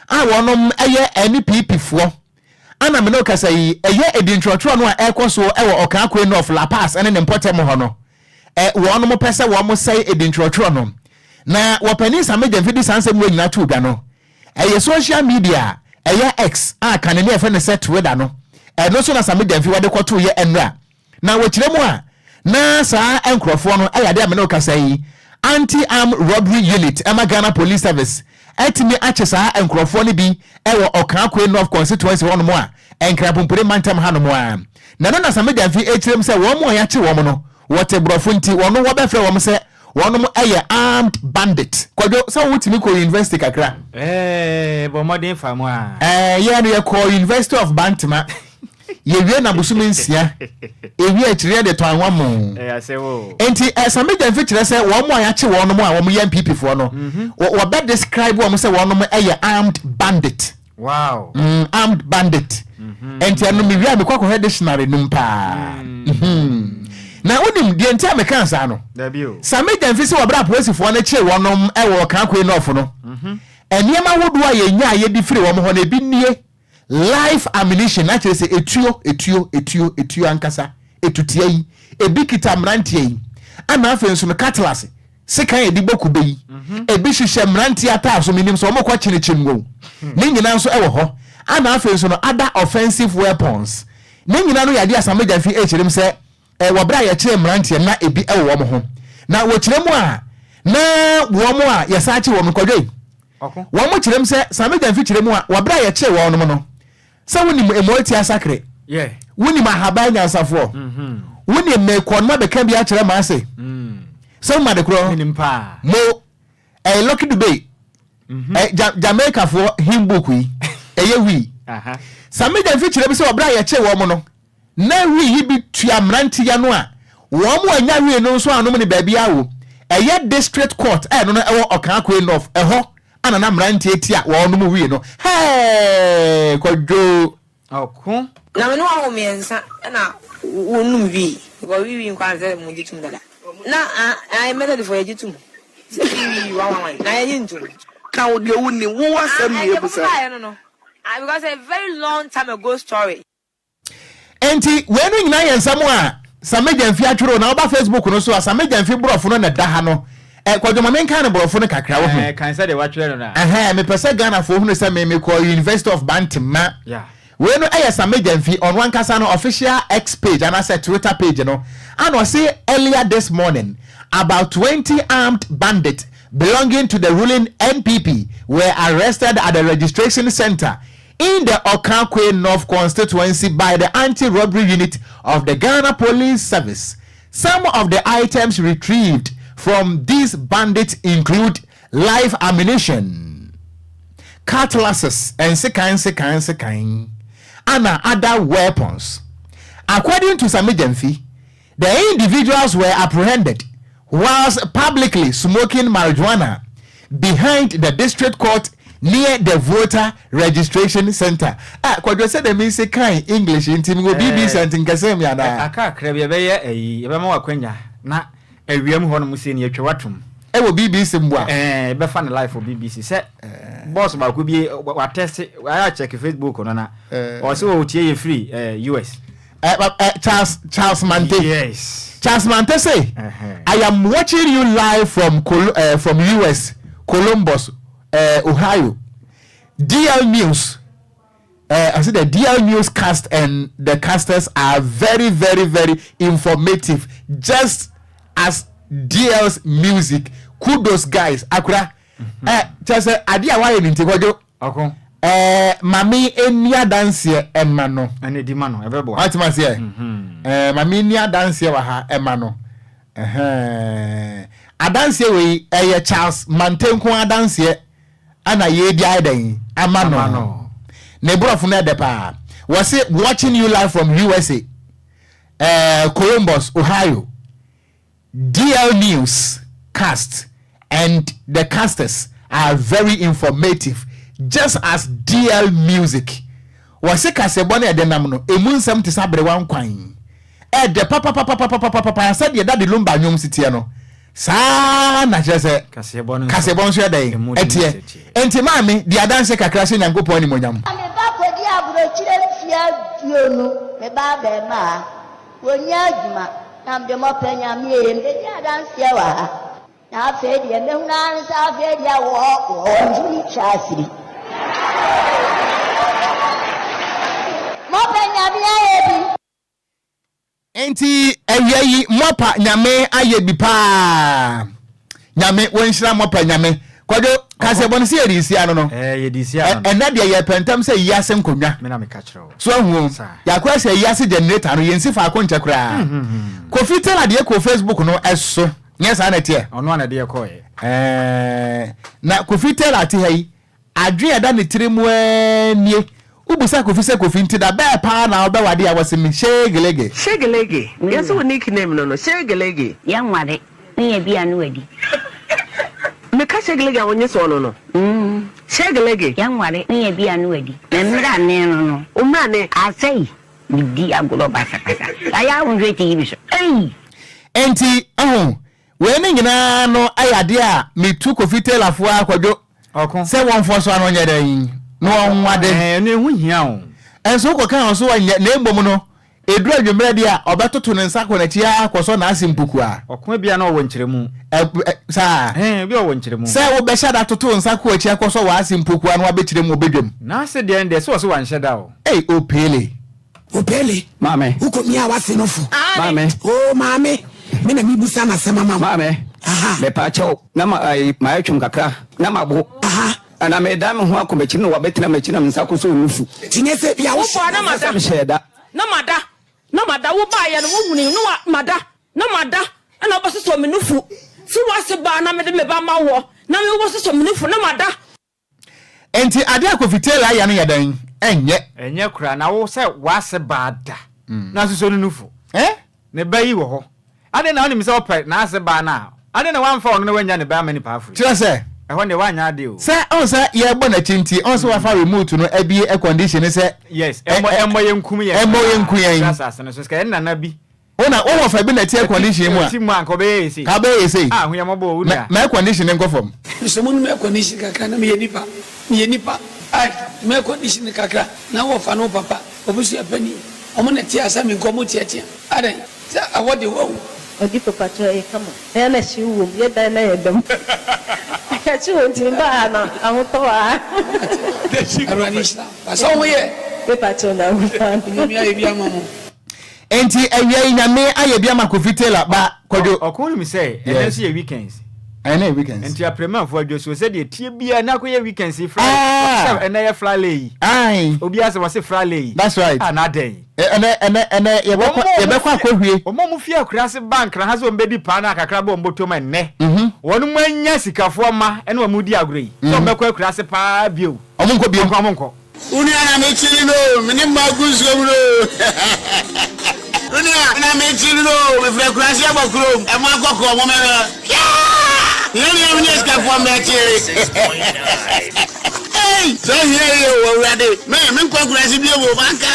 a wɔnom yɛ NPP foɔ. Ana me ne wo kasa yi, ɛyɛ edintwerɛtwerɛ no a ɛrekɔ so wɔ Ɔkaa North, La Paz ne ne mpɔtam hɔ no, ɛ, wɔnom pɛ sɛ wɔn sɛe edintwerɛtwerɛ no. Na wɔpanin Sammy Gyamfi de saa nsɛm wei nyinaa too dwa no, ɛyɛ social media a ɛyɛ X a kane ne yɛfrɛ no sɛ Twitter no, ɛno so na Sammy Gyamfi wɔde kɔtoeɛ nnora. Na wɔkyerɛ mu a, na saa nkorɔfoɔ no yɛ adeɛ a me ne wo kasa yi, Anti-Armed Robbery Unit ma Ghana Police Service atumi akye saa nkorɔfoɔ no bi wɔ Ɔkaa-Koe North Constituency hɔnom a Nkrapompire mantam hanom a. Na ɛno na Sammy Gyamfi rekyerɛ mu sɛ wɔn a yɛakye wɔn no, wɔte borɔfo nti wɔn wɔbɛfrɛ wɔn sɛ wɔnom yɛ armed bandit. Kwadwo, sɛ wotumi kɔɔ university kakra? Ɛɛ, bɔ mmɔden fa mu a. Ɛɛ, yɛn no yɛkɔɔ University of Bantama. Yɛwie na bosome nsia. Ewie akyiri yɛde tɔ anwa mo. Enti Sammy Gyamfi kyerɛ sɛ wɔn a yɛakye wɔn a wɔyɛ NPP foɔ no, wɔbɛ describe wɔn sɛ wɔn yɛ armed bandit. Wow. Armed bandit. Enti ɛno mewie a mekɔ akɔhwɛ dictionary no mu paa. Na wonim deɛ nti a mekaa saa no? Sammy Gyamfi sɛ wɔbrɛ apolisifoɔ no kyee wɔnom wɔ Ɔkaa North no, nneɛma ahodoɔ a yɛnyaa yɛdi firi wɔn hɔ no ebi nie. Live ammunition, na kyerɛ sɛ etuo, etuo, etuo, etuo ankasa, etutia yi, ebi kita mmeranteɛ yi, ɛna afei nso no cutlass, sekan a yɛde bɔ kube yi, ebi hyehyɛ mmeranteɛ ataaso, menim sɛ wɔkɔ kyenekyem o, ne nyinaa nso ɛwɔ hɔ, ɛna afei nso no other offensive weapons, ne nyinaa no yɛ adeɛ a Sammy Gyamfi ɛrekyerɛ mu sɛ eh, wɔ berɛ a yɛkyeree mmeranteɛ no na ebi wɔ wɔn ho. Na wɔkyerɛ mu a, na wɔn a yɛsan kye wɔn no, Kwadwo yi, wɔn kyerɛ mu sɛ, Sammy Gyamfi kyerɛ mu a, wɔ berɛ a yɛkyee wɔn no, sɛ wonim Mmoatia Asakre, wonim Ahaban Nyansafoɔ, mm-hmm. wonim mekɔ no mabɛka bi akyerɛ m'ase, mm. sɛ woma de korɔ, mo ɛyɛ Lucky Dube, mm-hmm. ɛ ja Jamaicafoɔ hymn book yi, ɛyɛ wii. Sammy Gyamfi kyerɛ mu sɛ wɔ berɛ a yɛkyee wɔn no, Ná wii yi bi tua mmerante yi ano a wɔn a nya wii no nso anom no baabiara o. Ɛyɛ District Court a ɛno no ɛwɔ Ɔkaa North, ɛhɔ na na mmeranteɛ ti a wɔnom wii no. Hɛɛ! Kwadwo! Ɔko. Na me ne wɔn wɔ mmiɛnsa na wɔnum wii because wii wii nkwa sɛ mo gye tum dada na ah Methodist fo yɛgye tum sɛ wii wii wan wan wan na yɛnye ntum. Ka wo deɛ wo nim, wo asɛm na yɛbusa. No no ah because a very long time ago story. Enti wei no nyinaa yɛ nsɛm a Sammy Gyamfi atwerɛ na woba Facebook no so a Sammy Gyamfi borɔfo no na ɛda ha no. Eh, Kwadwo ma menka no borɔfo no kakra wo ho. Eh, kan sɛdeɛ watwerɛ no no a. Ɛhɛn, mepɛ sɛ Ghanafoɔ hunu sɛ me mekɔɔ University of Bantama. Yeah. Wei no ɛyɛ Sammy Gyamfi, ɔno ankasa no official X page anaasɛ Twitter page no. Ana ɔse earlier this morning, about 20 armed bandits belonging to the ruling NPP were arrested at the registration center in the Okakwe North constituency by the anti-robbery unit of the Ghana Police Service. Some of the items retrieved from these bandits include live ammunition, cutlasses, and sekan, sekan, sekan, and other weapons. According to Sammy Gyamfi, the individuals were apprehended whilst publicly smoking marijuana behind the district court near the voter registration center. Ah, Kwadwo sɛ dɛm nsi kan English nti mewɔ BBC eh, nti nkɛsɛ mi anaa? Aka akra bi ɛbɛyɛ ayi ɛbɛma wakwanya na awiam hɔ nom sɛ ni atwa watom. Ɛwɔ BBC mboa. Ɛɛ bɛfa ne life wɔ BBC sɛ boss baako bi watɛste wayɛ akyɛke Facebook no na ɔsɛ ɔtie yɛ firi US. Uh, uh, Charles Charles Mante. Yes. Charles Mante say, uh -huh. I am watching you live from Col from US, Columbus, Ohio. DL News. I see the DL News cast and the casters are very, very, very informative. Just as DL's music. Kudos guys. Akora. Eh, kyerɛ sɛ adeɛ a wayɛ no nti kwadwo. Ɔko. Eh, mame ɛni adanseɛ ɛma no. Ɛna ɛdi ma no, ɛbɛboa. Wate ma seɛ? Eh, mame ɛni adanseɛ wɔ ha ɛma no. Ɛhɛn. Adanseɛ wei ɛyɛ Charles Mantenko adanseɛ ɛna yɛredi ayɛ dɛn ama no. Ne borɔfo no ɛdɛ paa. Wɔse watching you live from USA, eh, Columbus, Ohio. DL News cast and the casters are very informative just as DL Music. Wɔse kaseɛbɔ no a ɛde nam no, ɛmu nsɛm te sɛ aberewa nkwan. Ɛdɛ papapapapapapa sɛdeɛ Daddy Lumba nnwom si teɛ no, saa ara na kyerɛ sɛ Kaseɛbɔ no nso, kaseɛbɔ nso yɛ dɛn? ɛmu den Ɛteɛ. sɛ teɛ. Enti maame, di adanse kakra hyɛ Nyankopɔn animuonyam. Na me ba kɔdii aburokyire mfeɛ aduonu, me ba abarimaa. Wɔnnya adwuma, na mede mɔpɛ Nyame ee, mebɛdi adanseɛ wɔ ha. Na afei deɛ mɛhunu ara ne sɛ afei deɛ wɔ wɔntumi twa asiri. Mɔpɛ Nyame ayɛ bi. Enti awia yi mɔpa Nyame ayɛ bi paa. Nyame wɔnhyira mɔpa Nyame. Kwadwo, kaseɛbɔ no sɛ yɛde resi ano no. Ɛɛ, yɛde resi ano no. Ɛnɛ deɛ yɛpɛ ntɛm sɛ yi ase nkonnwa. Me na meka kyerɛ wo. So ahu o? Saa. Yɛakɔ sɛ yi ase generator no, yɛnsi faako nkyɛ koraa. Kofi Taylor deɛ kɔɔ Facebook no so. Nyɛ saa na ɛteɛ? Ɔno a na ɛde yɛkɔeɛ. Ɛɛ, na Kofi Taylor te ha yi, Adwene a ɛda ne tiri mu ara nie. Wobisa Kofi sɛ Kofi nti da bɛɛ paa na wobɛwade a wɔse me Shegelege. Shegelege, yɛse wo nick name no no Shegelege. Yɛnware, wonya bi a na wadi. Meka Shegelege a wonye sɛ ɔno no Shegelege. Yɛnware, wonya bi a na wadi. Me mmerane no no. Wo mmerane. Asɛi, medi agorɔ basabasa. Ayɛ a wonhwɛ TV so, ei! Enti, ɛho, Wei ne nyinaa no yɛ adeɛ a metu Kofi Taylor foɔ ara kwadwo sɛ wɔmfɔ so ano nyɛ dɛn na wɔnwade. Ɛno ɛho hia o. Nso wokɔka wɔn so wɔnyɛ na mmom no ɛduru anwummerɛ deɛ a ɔbɛtoto ne nsa akɔ n'akyi ara akɔsɔ n'ase mpokua. Ɔko ebia na ɔwɔ nkyerɛmu. Ɛ ɛ saa. Ɛɛ ebia ɔwɔ nkyerɛmu. Sɛ wobɛhyɛ da toto wo nsa kɔ akyi akɔsɔ w'ase mpokua na wabɛkyerɛ mu wɔ badwam. N'ase deɛ no deɛ sɛ ɔse wanhyɛ da o. Ei Opele. Opele. Maame. Wokɔ mia w'ase no fo. Maame. Oo maame, me na mebusa n'asɛm ama wo. Maame. Aha. Mepa kyɛw, na ma ayi mayɛ twom kakra, na mabo. Aha. Na medan me ho akɔ m'akyi na wabɛtena m'akyi na me nsa akɔsɔ nufu. Nti nyɛ sɛ bia wo. Wobaa na mada. Sɛ mehyɛɛ da. Na mada, na mada, wobaeɛ no wohunii no wa mada, na mada, ɛna wobɛsosɔ me nufu. Firi w'ase baa na mede me ba ma woɔ, na me wobɛsosɔ me nufu, na mada. Enti ade a Kofi Taylor ayɛ no yɛ dɛn? Ɛnyɛ. Ɛnyɛ koraa. Na wo sɛ w'ase baa da na asosɔ no nufu. Eh? Ne ba yi wɔ hɔ. Adɛn na wonim sɛ ɔpɛ n'ase baa no a, adɛn na woamfa ɔno na woannya ne ba amma nipa afiri? Kyerɛ sɛ. Ɛhɔ deɛ woanyɛ adeɛ o. Sɛ ɔhu sɛ yɛrebɔ n'akyi nti, ɔhu sɛ wafa remote no abue air condition no sɛ. Yes, ɛmmɔ ɛmmɔ yɛnkum yɛn Ɛmmɔ yɛnku yɛn. Mfiri asase no so. Sɛ yɛn nana bi Wo na wo wɔfa bi na ɛte air condition mu a. Ɛte mu a nka ɔbɛyɛ yɛ sei. Ka ɔbɛyɛ yɛ sei. Ah hu yɛn mmɔbɔ o wo nua. Ma air condition no nkɔ fam. Mesɛ mo nom air condition kakra na meyɛ nipa meyɛ nipa ai nom air condition kakra na wo wɔfa ne wo papa wabusua panin ɔmo na ɛte asa me nka ɔmo teatea adɛn sɛ awɔ de wawu. Odifo pakyɛw ɛyɛ kama. Ɛyɛ na hyew wom yɛ dan na yɛ dɛm hyew wom nti me baa ha no ahotɔ wɔ ha. Awurade nhyira wo pa sɛ wo ho yɛ. Me pakyɛw Nyankopɔn adom. Onyame ayɛ bi ama mo. Enti awia yi Nyame ayɛ bi ama Kofi Taylor ba Kwadwo. Ɔko nim sɛ ɛnɛ nso yɛ weekends. Ɛnɛ yɛ weekends. Nti Apremanfoɔ adwosuo sɛdeɛ ɛteɛ biara na akɔyɛ weekends yi Friday. Sɛ ɛnɛ yɛ Friday yi. Aye. Obiara sɛ wɔse Friday yi. That's right. Ah na adɛn. Ɛnɛ ɛnɛ ɛnɛ yɛbɛkɔ yɛbɛkɔ akɔhwie. Wɔn a wɔfi akuraase ba Nkran ha sɛ wɔbɛdi paa no a kakra bɛ wɔn bɔtɔm ɛnnɛ. Wɔn anya sikafoɔ mma ɛne wɔn redi agorɔ yi. Sɛ wɔbɛkɔ akuraase paa bio. Wɔn nkɔ bio. Wɔn nkɔ. Wo nua na mekyiri no o, me ne mma gu nsuo mu no o. Wo nua na mekyiri no o, mefiri akuraase aba kurom, ɛmo akɔkɔɔ mo mɛhwɛ. Hwɛɛ! Hia nua me ne asikafoɔ mmɛkyere. Ei! Sɛ hia yie o, Awurade, me, menkɔ akuraase bio o, manka.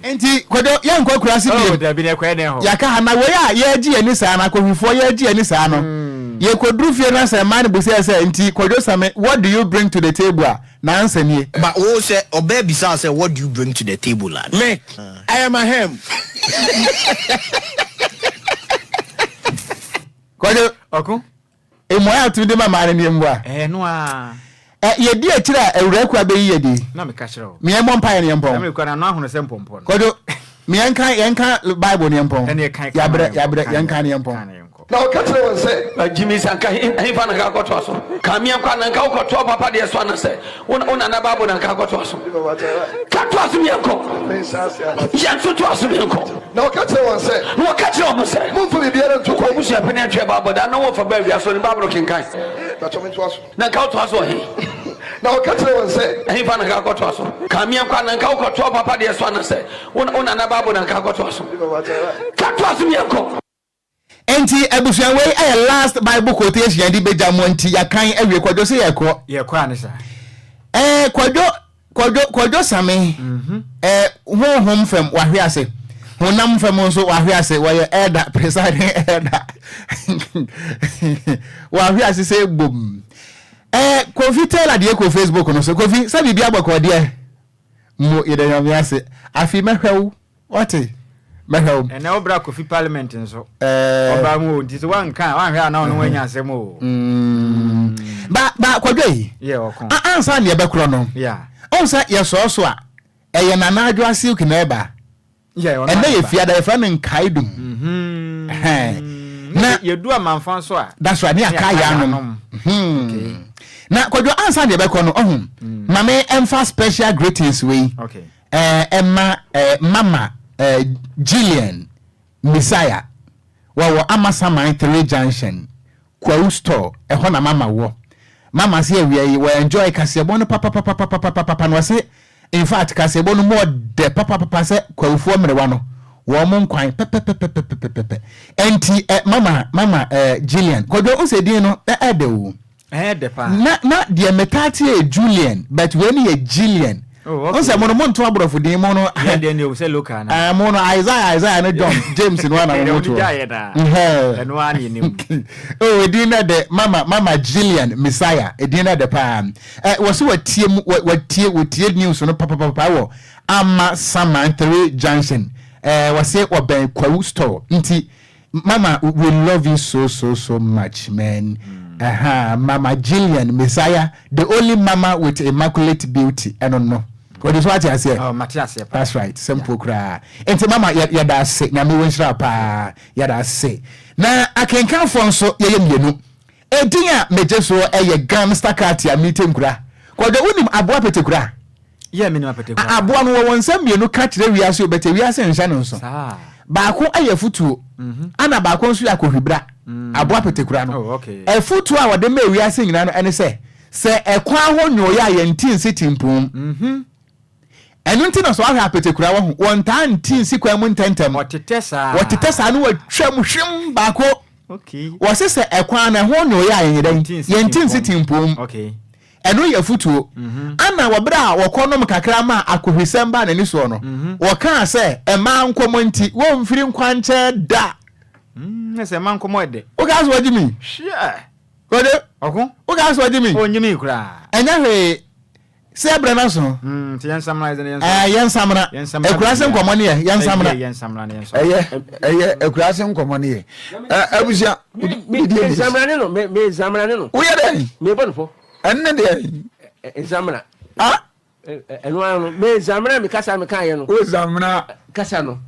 Enti Kwadwo, yɛnkɔ akuraase bio. Oh, dabi na ɛkɔyɛ dɛn hɔ? Yɛaka ha, na wei a yɛregye yɛn ani saa no, akɔhwifoɔ yɛregye yɛn ani saa no, yɛkɔduru fie na sɛ mmaa no bisa yɛn sɛ, Nti Kwadwo Same, what do you bring to the table a, n'answer nie. But wo sɛ ɔbaa bisa wo sɛ what do you bring to the table a. Me, I am a ham. Kwadwo. Ɔko. Mmuae a wotumi de ma mmaa no nie mmoa. Ɛɛ no ara. Ɛ yɛdi akyire a awura akua bɛyi yɛ di. Na meka kyerɛ wo. Meɛ mmɔ mpaeɛ no yɛmpɔn. Na mekura n'ano ahono sɛ mpɔmpɔ no. Kwadwo. Me yɛnka yɛnka Bible ne yɛmpɔn. Yɛabrɛ yɛabrɛ yɛnka ne yɛmpɔn. Na ɔka kyerɛɛ wɔn sɛ. Na Jimmy sɛ anka hefa na anka akɔtoa so? Ka meɛ nkɔ anaa anka wokɔtoa papa deɛ so anasɛ wo nana Bible na anka akɔtoa so? Ka toa so meɛ nkɔ. Yɛn nso toa so meɛ nkɔ. Na ɔka kyerɛɛ wɔn sɛ. Na ɔka kyerɛɛ wɔn sɛ. Mommfa biribiara nto kwan. W'abusua panin atwerɛ Bible da na wɔfa baa wiase ɔne Bible kenkan. Pakyɛ mentoa so. Na anka wotoa so wɔ he? Na ɔka kyerɛɛ wɔn sɛ. Ɛhefa na anka akɔtoa so? Ka meɛ nkɔ anaa anka wokɔtoa papa deɛ so anasɛ wo nana Bible na anka akɔtoa so? Ka toa so meɛ nkɔ. Enti abusua wei ɛyɛ last bible quotation yɛde bɛgya mo nti yɛakan awie kwadwo sɛ yɛkɔ. Yɛkɔ ane saa. Ɛɛ kwadwo kwadwo kwadwo same mhm. ɛɛ honhom fam wahwe ase honam fam nso wahwe ase wɔyɛ elder presiding elder wahwe ase sɛ bom ɛɛ kofi taylor deɛ kɔ facebook no so kofi sɛ biribi abɔkɔ deɛ mo yɛda nyame ase afei mɛhwɛ wo Wate? Mɛhwɛ wo. Ɛnɛ wo bra Kofi parliament nso. Ɛɛ. Ɔbaa mu o nti sɛ wanka a wanhwɛ a na ɔno wanya asɛm o. Mm. Ba ba kwadwo yi. Yɛ ɔko. Ansa na yɛbɛkorɔ no. Yeah. Ɔn sɛ yɛsɔɔ so a ɛyɛ Nana Adwoa Silk na ɛba. Yeah, ɔno Ɛnɛ yɛ fiada yɛfrɛ no nkaedum. Mhm. Ɛhɛn. Na yɛdu amanfa nso a. That's right, ne aka yɛ anom. Okay. Na kwadwo ansa na yɛbɛkɔ no ɔho. Ma me ɛmfa special greetings wei. Okay. Eh, ɛma eh, mama eh, Gillian Messiah wɔwɔ Amasaman 3 Junction, Kwawu Store, ɛhɔ na mama wɔ. Mama se awia yi wɔ enjoy kaseɛbɔ no papapapapapapa na ɔse in fact kaseɛbɔ no mu ɔdɛ papapapa sɛ Kwawufoɔ mmerewa no wɔn mo nkwan pɛpɛpɛpɛpɛpɛpɛ. Ɛnti eh, mama mama eh, Gillian, Kwadwo wo sɛ din no eh, ɛdɛ o. Ɛyɛ dɛ paa. Na na deɛ metaa te yɛ Julian but wei no yɛ Gillian. Oh, okay. Nsɛ mo no monto aborɔfo din mo no. Yɛn deɛ ne sɛ local na. Eh, mo no Isaiah Isaiah ne John James no ana mo to. Ɛno ara ne nim. Oh, edin na dɛ mama mama Gillian Messiah edin na dɛ paa. Eh, wɔ so wɔtie mu wɔtie wɔtie news no papapapa wɔ Ama Saman 3 Junction. Eh, wɔ se wɔbɛn Kwawu store nti Mama we love you so so so much man ɛhaa mama Jillian Messiah the only mama with immaculate beauty ɛno no wɔde so ate aseɛ oh, mate aseɛ paa that's right simple koraa nti mama yɛda ase nyame wɔ nhyira paa yɛda ase na akenkanfoɔ nso yɛyɛ mmienu edin a megye soɔ ɛyɛ Gangster Cat a mete nkura kɔdwa wonim aboa petekura Yɛ menim apete koraa. Aboa no wɔwɔ nsɛm mmienu ka kyerɛ wiase o but wiase nhyɛ no nso. Baako yɛ afutuo ɛna baako nso yɛ akɔhwibra. Aboa petekura no. Oh, Afutuo a wɔde ma wiase nyinaa no ɛne sɛ, sɛ ɛkwan ho nwooyɛ a yɛnte nsi timpom. Ɛno nti na sɛ woahwɛ apetekura wɔ ho, wɔntaa nte nsi kwan mu ntɛntɛm. Wɔtetɛ saa. Wɔtetɛ saa na wɔatwam hwim baako. Wɔse sɛ ɛkwan no ɛho nwooyɛ a yɛnyɛ dɛn? Yɛnte nsi timpom. Ɛno yɛ afotuo. Ana wɔ berɛ a wɔkɔnom kakra maa akohwisɛm baa n'ani soɔ no, wɔkaa sɛ, Mmaa nkɔmmɔ nti, wɔmfiri nkwankyɛn da. Na sɛ mmaa nkɔmmɔ yɛ dɛ. Wokaa sɛ wɔgye me? Hwɛ! Kwadwo, Ɔko? wokaa sɛ wɔgye me? Ɔnnye me koraa. Ɛnyɛ hwee. Sɛ ɛberɛ no aso. Nti yɛnsamena yɛn nso. Ɛɛ yɛnsamena. Akuraase nkɔmmɔ no yɛ, yɛnsamena. Ɛyɛ yɛnsamena na yɛnsɔ. Ɛyɛ, ɛyɛ akuraase nkɔmmɔ no yɛ. Ɛ abusua. Me nsamena ne no, me nsamena ne no. Woyɛ dɛ? Me bɔ no fɔ. Ɛnne deɛ. Nsamena. Ah. Ɛno ara no, me nsamena me kasa me kan yɛ no. Wo nsamena. Kasa no.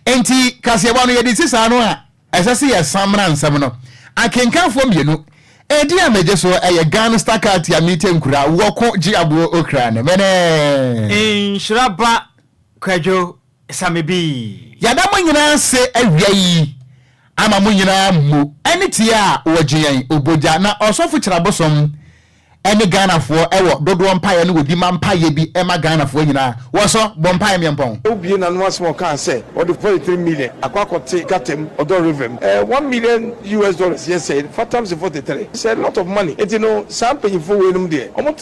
Enti kaseɛbɔ no yɛde si saa no a, ɛsɛ sɛ yɛsamena nsɛm no. Akenkanfoɔ mmienu. Edin a megye so yɛ Ghana Star Cat a mete nkura wɔko gye aboɔ okra no. Mene. Nhyira ba Kwadwo Samebi. Yɛda mo nyinaa ase awia yi ama mo nyinaa mmo ne tie a wɔgye yɛn Obogya na Ɔsɔfo Kyerɛabosom ne Ghanafoɔ wɔ dodoɔ mpaeɛ no wɔdi ma mpaeɛ bi ma Ghanafoɔ nyinaa. Wɔsɔ, bɔ mpaeɛ meɛmpɔn. Obue n'ano asɛm a ɔkaa sɛ ɔde 43 million akɔ akɔte gutter mu Ɔdɔ River mu. Eh, 1 million US dollars yɛ sɛn? Fa times 43. It's a lot of money. Nti no saa mpanyinfoɔ wei nom deɛ, wɔn.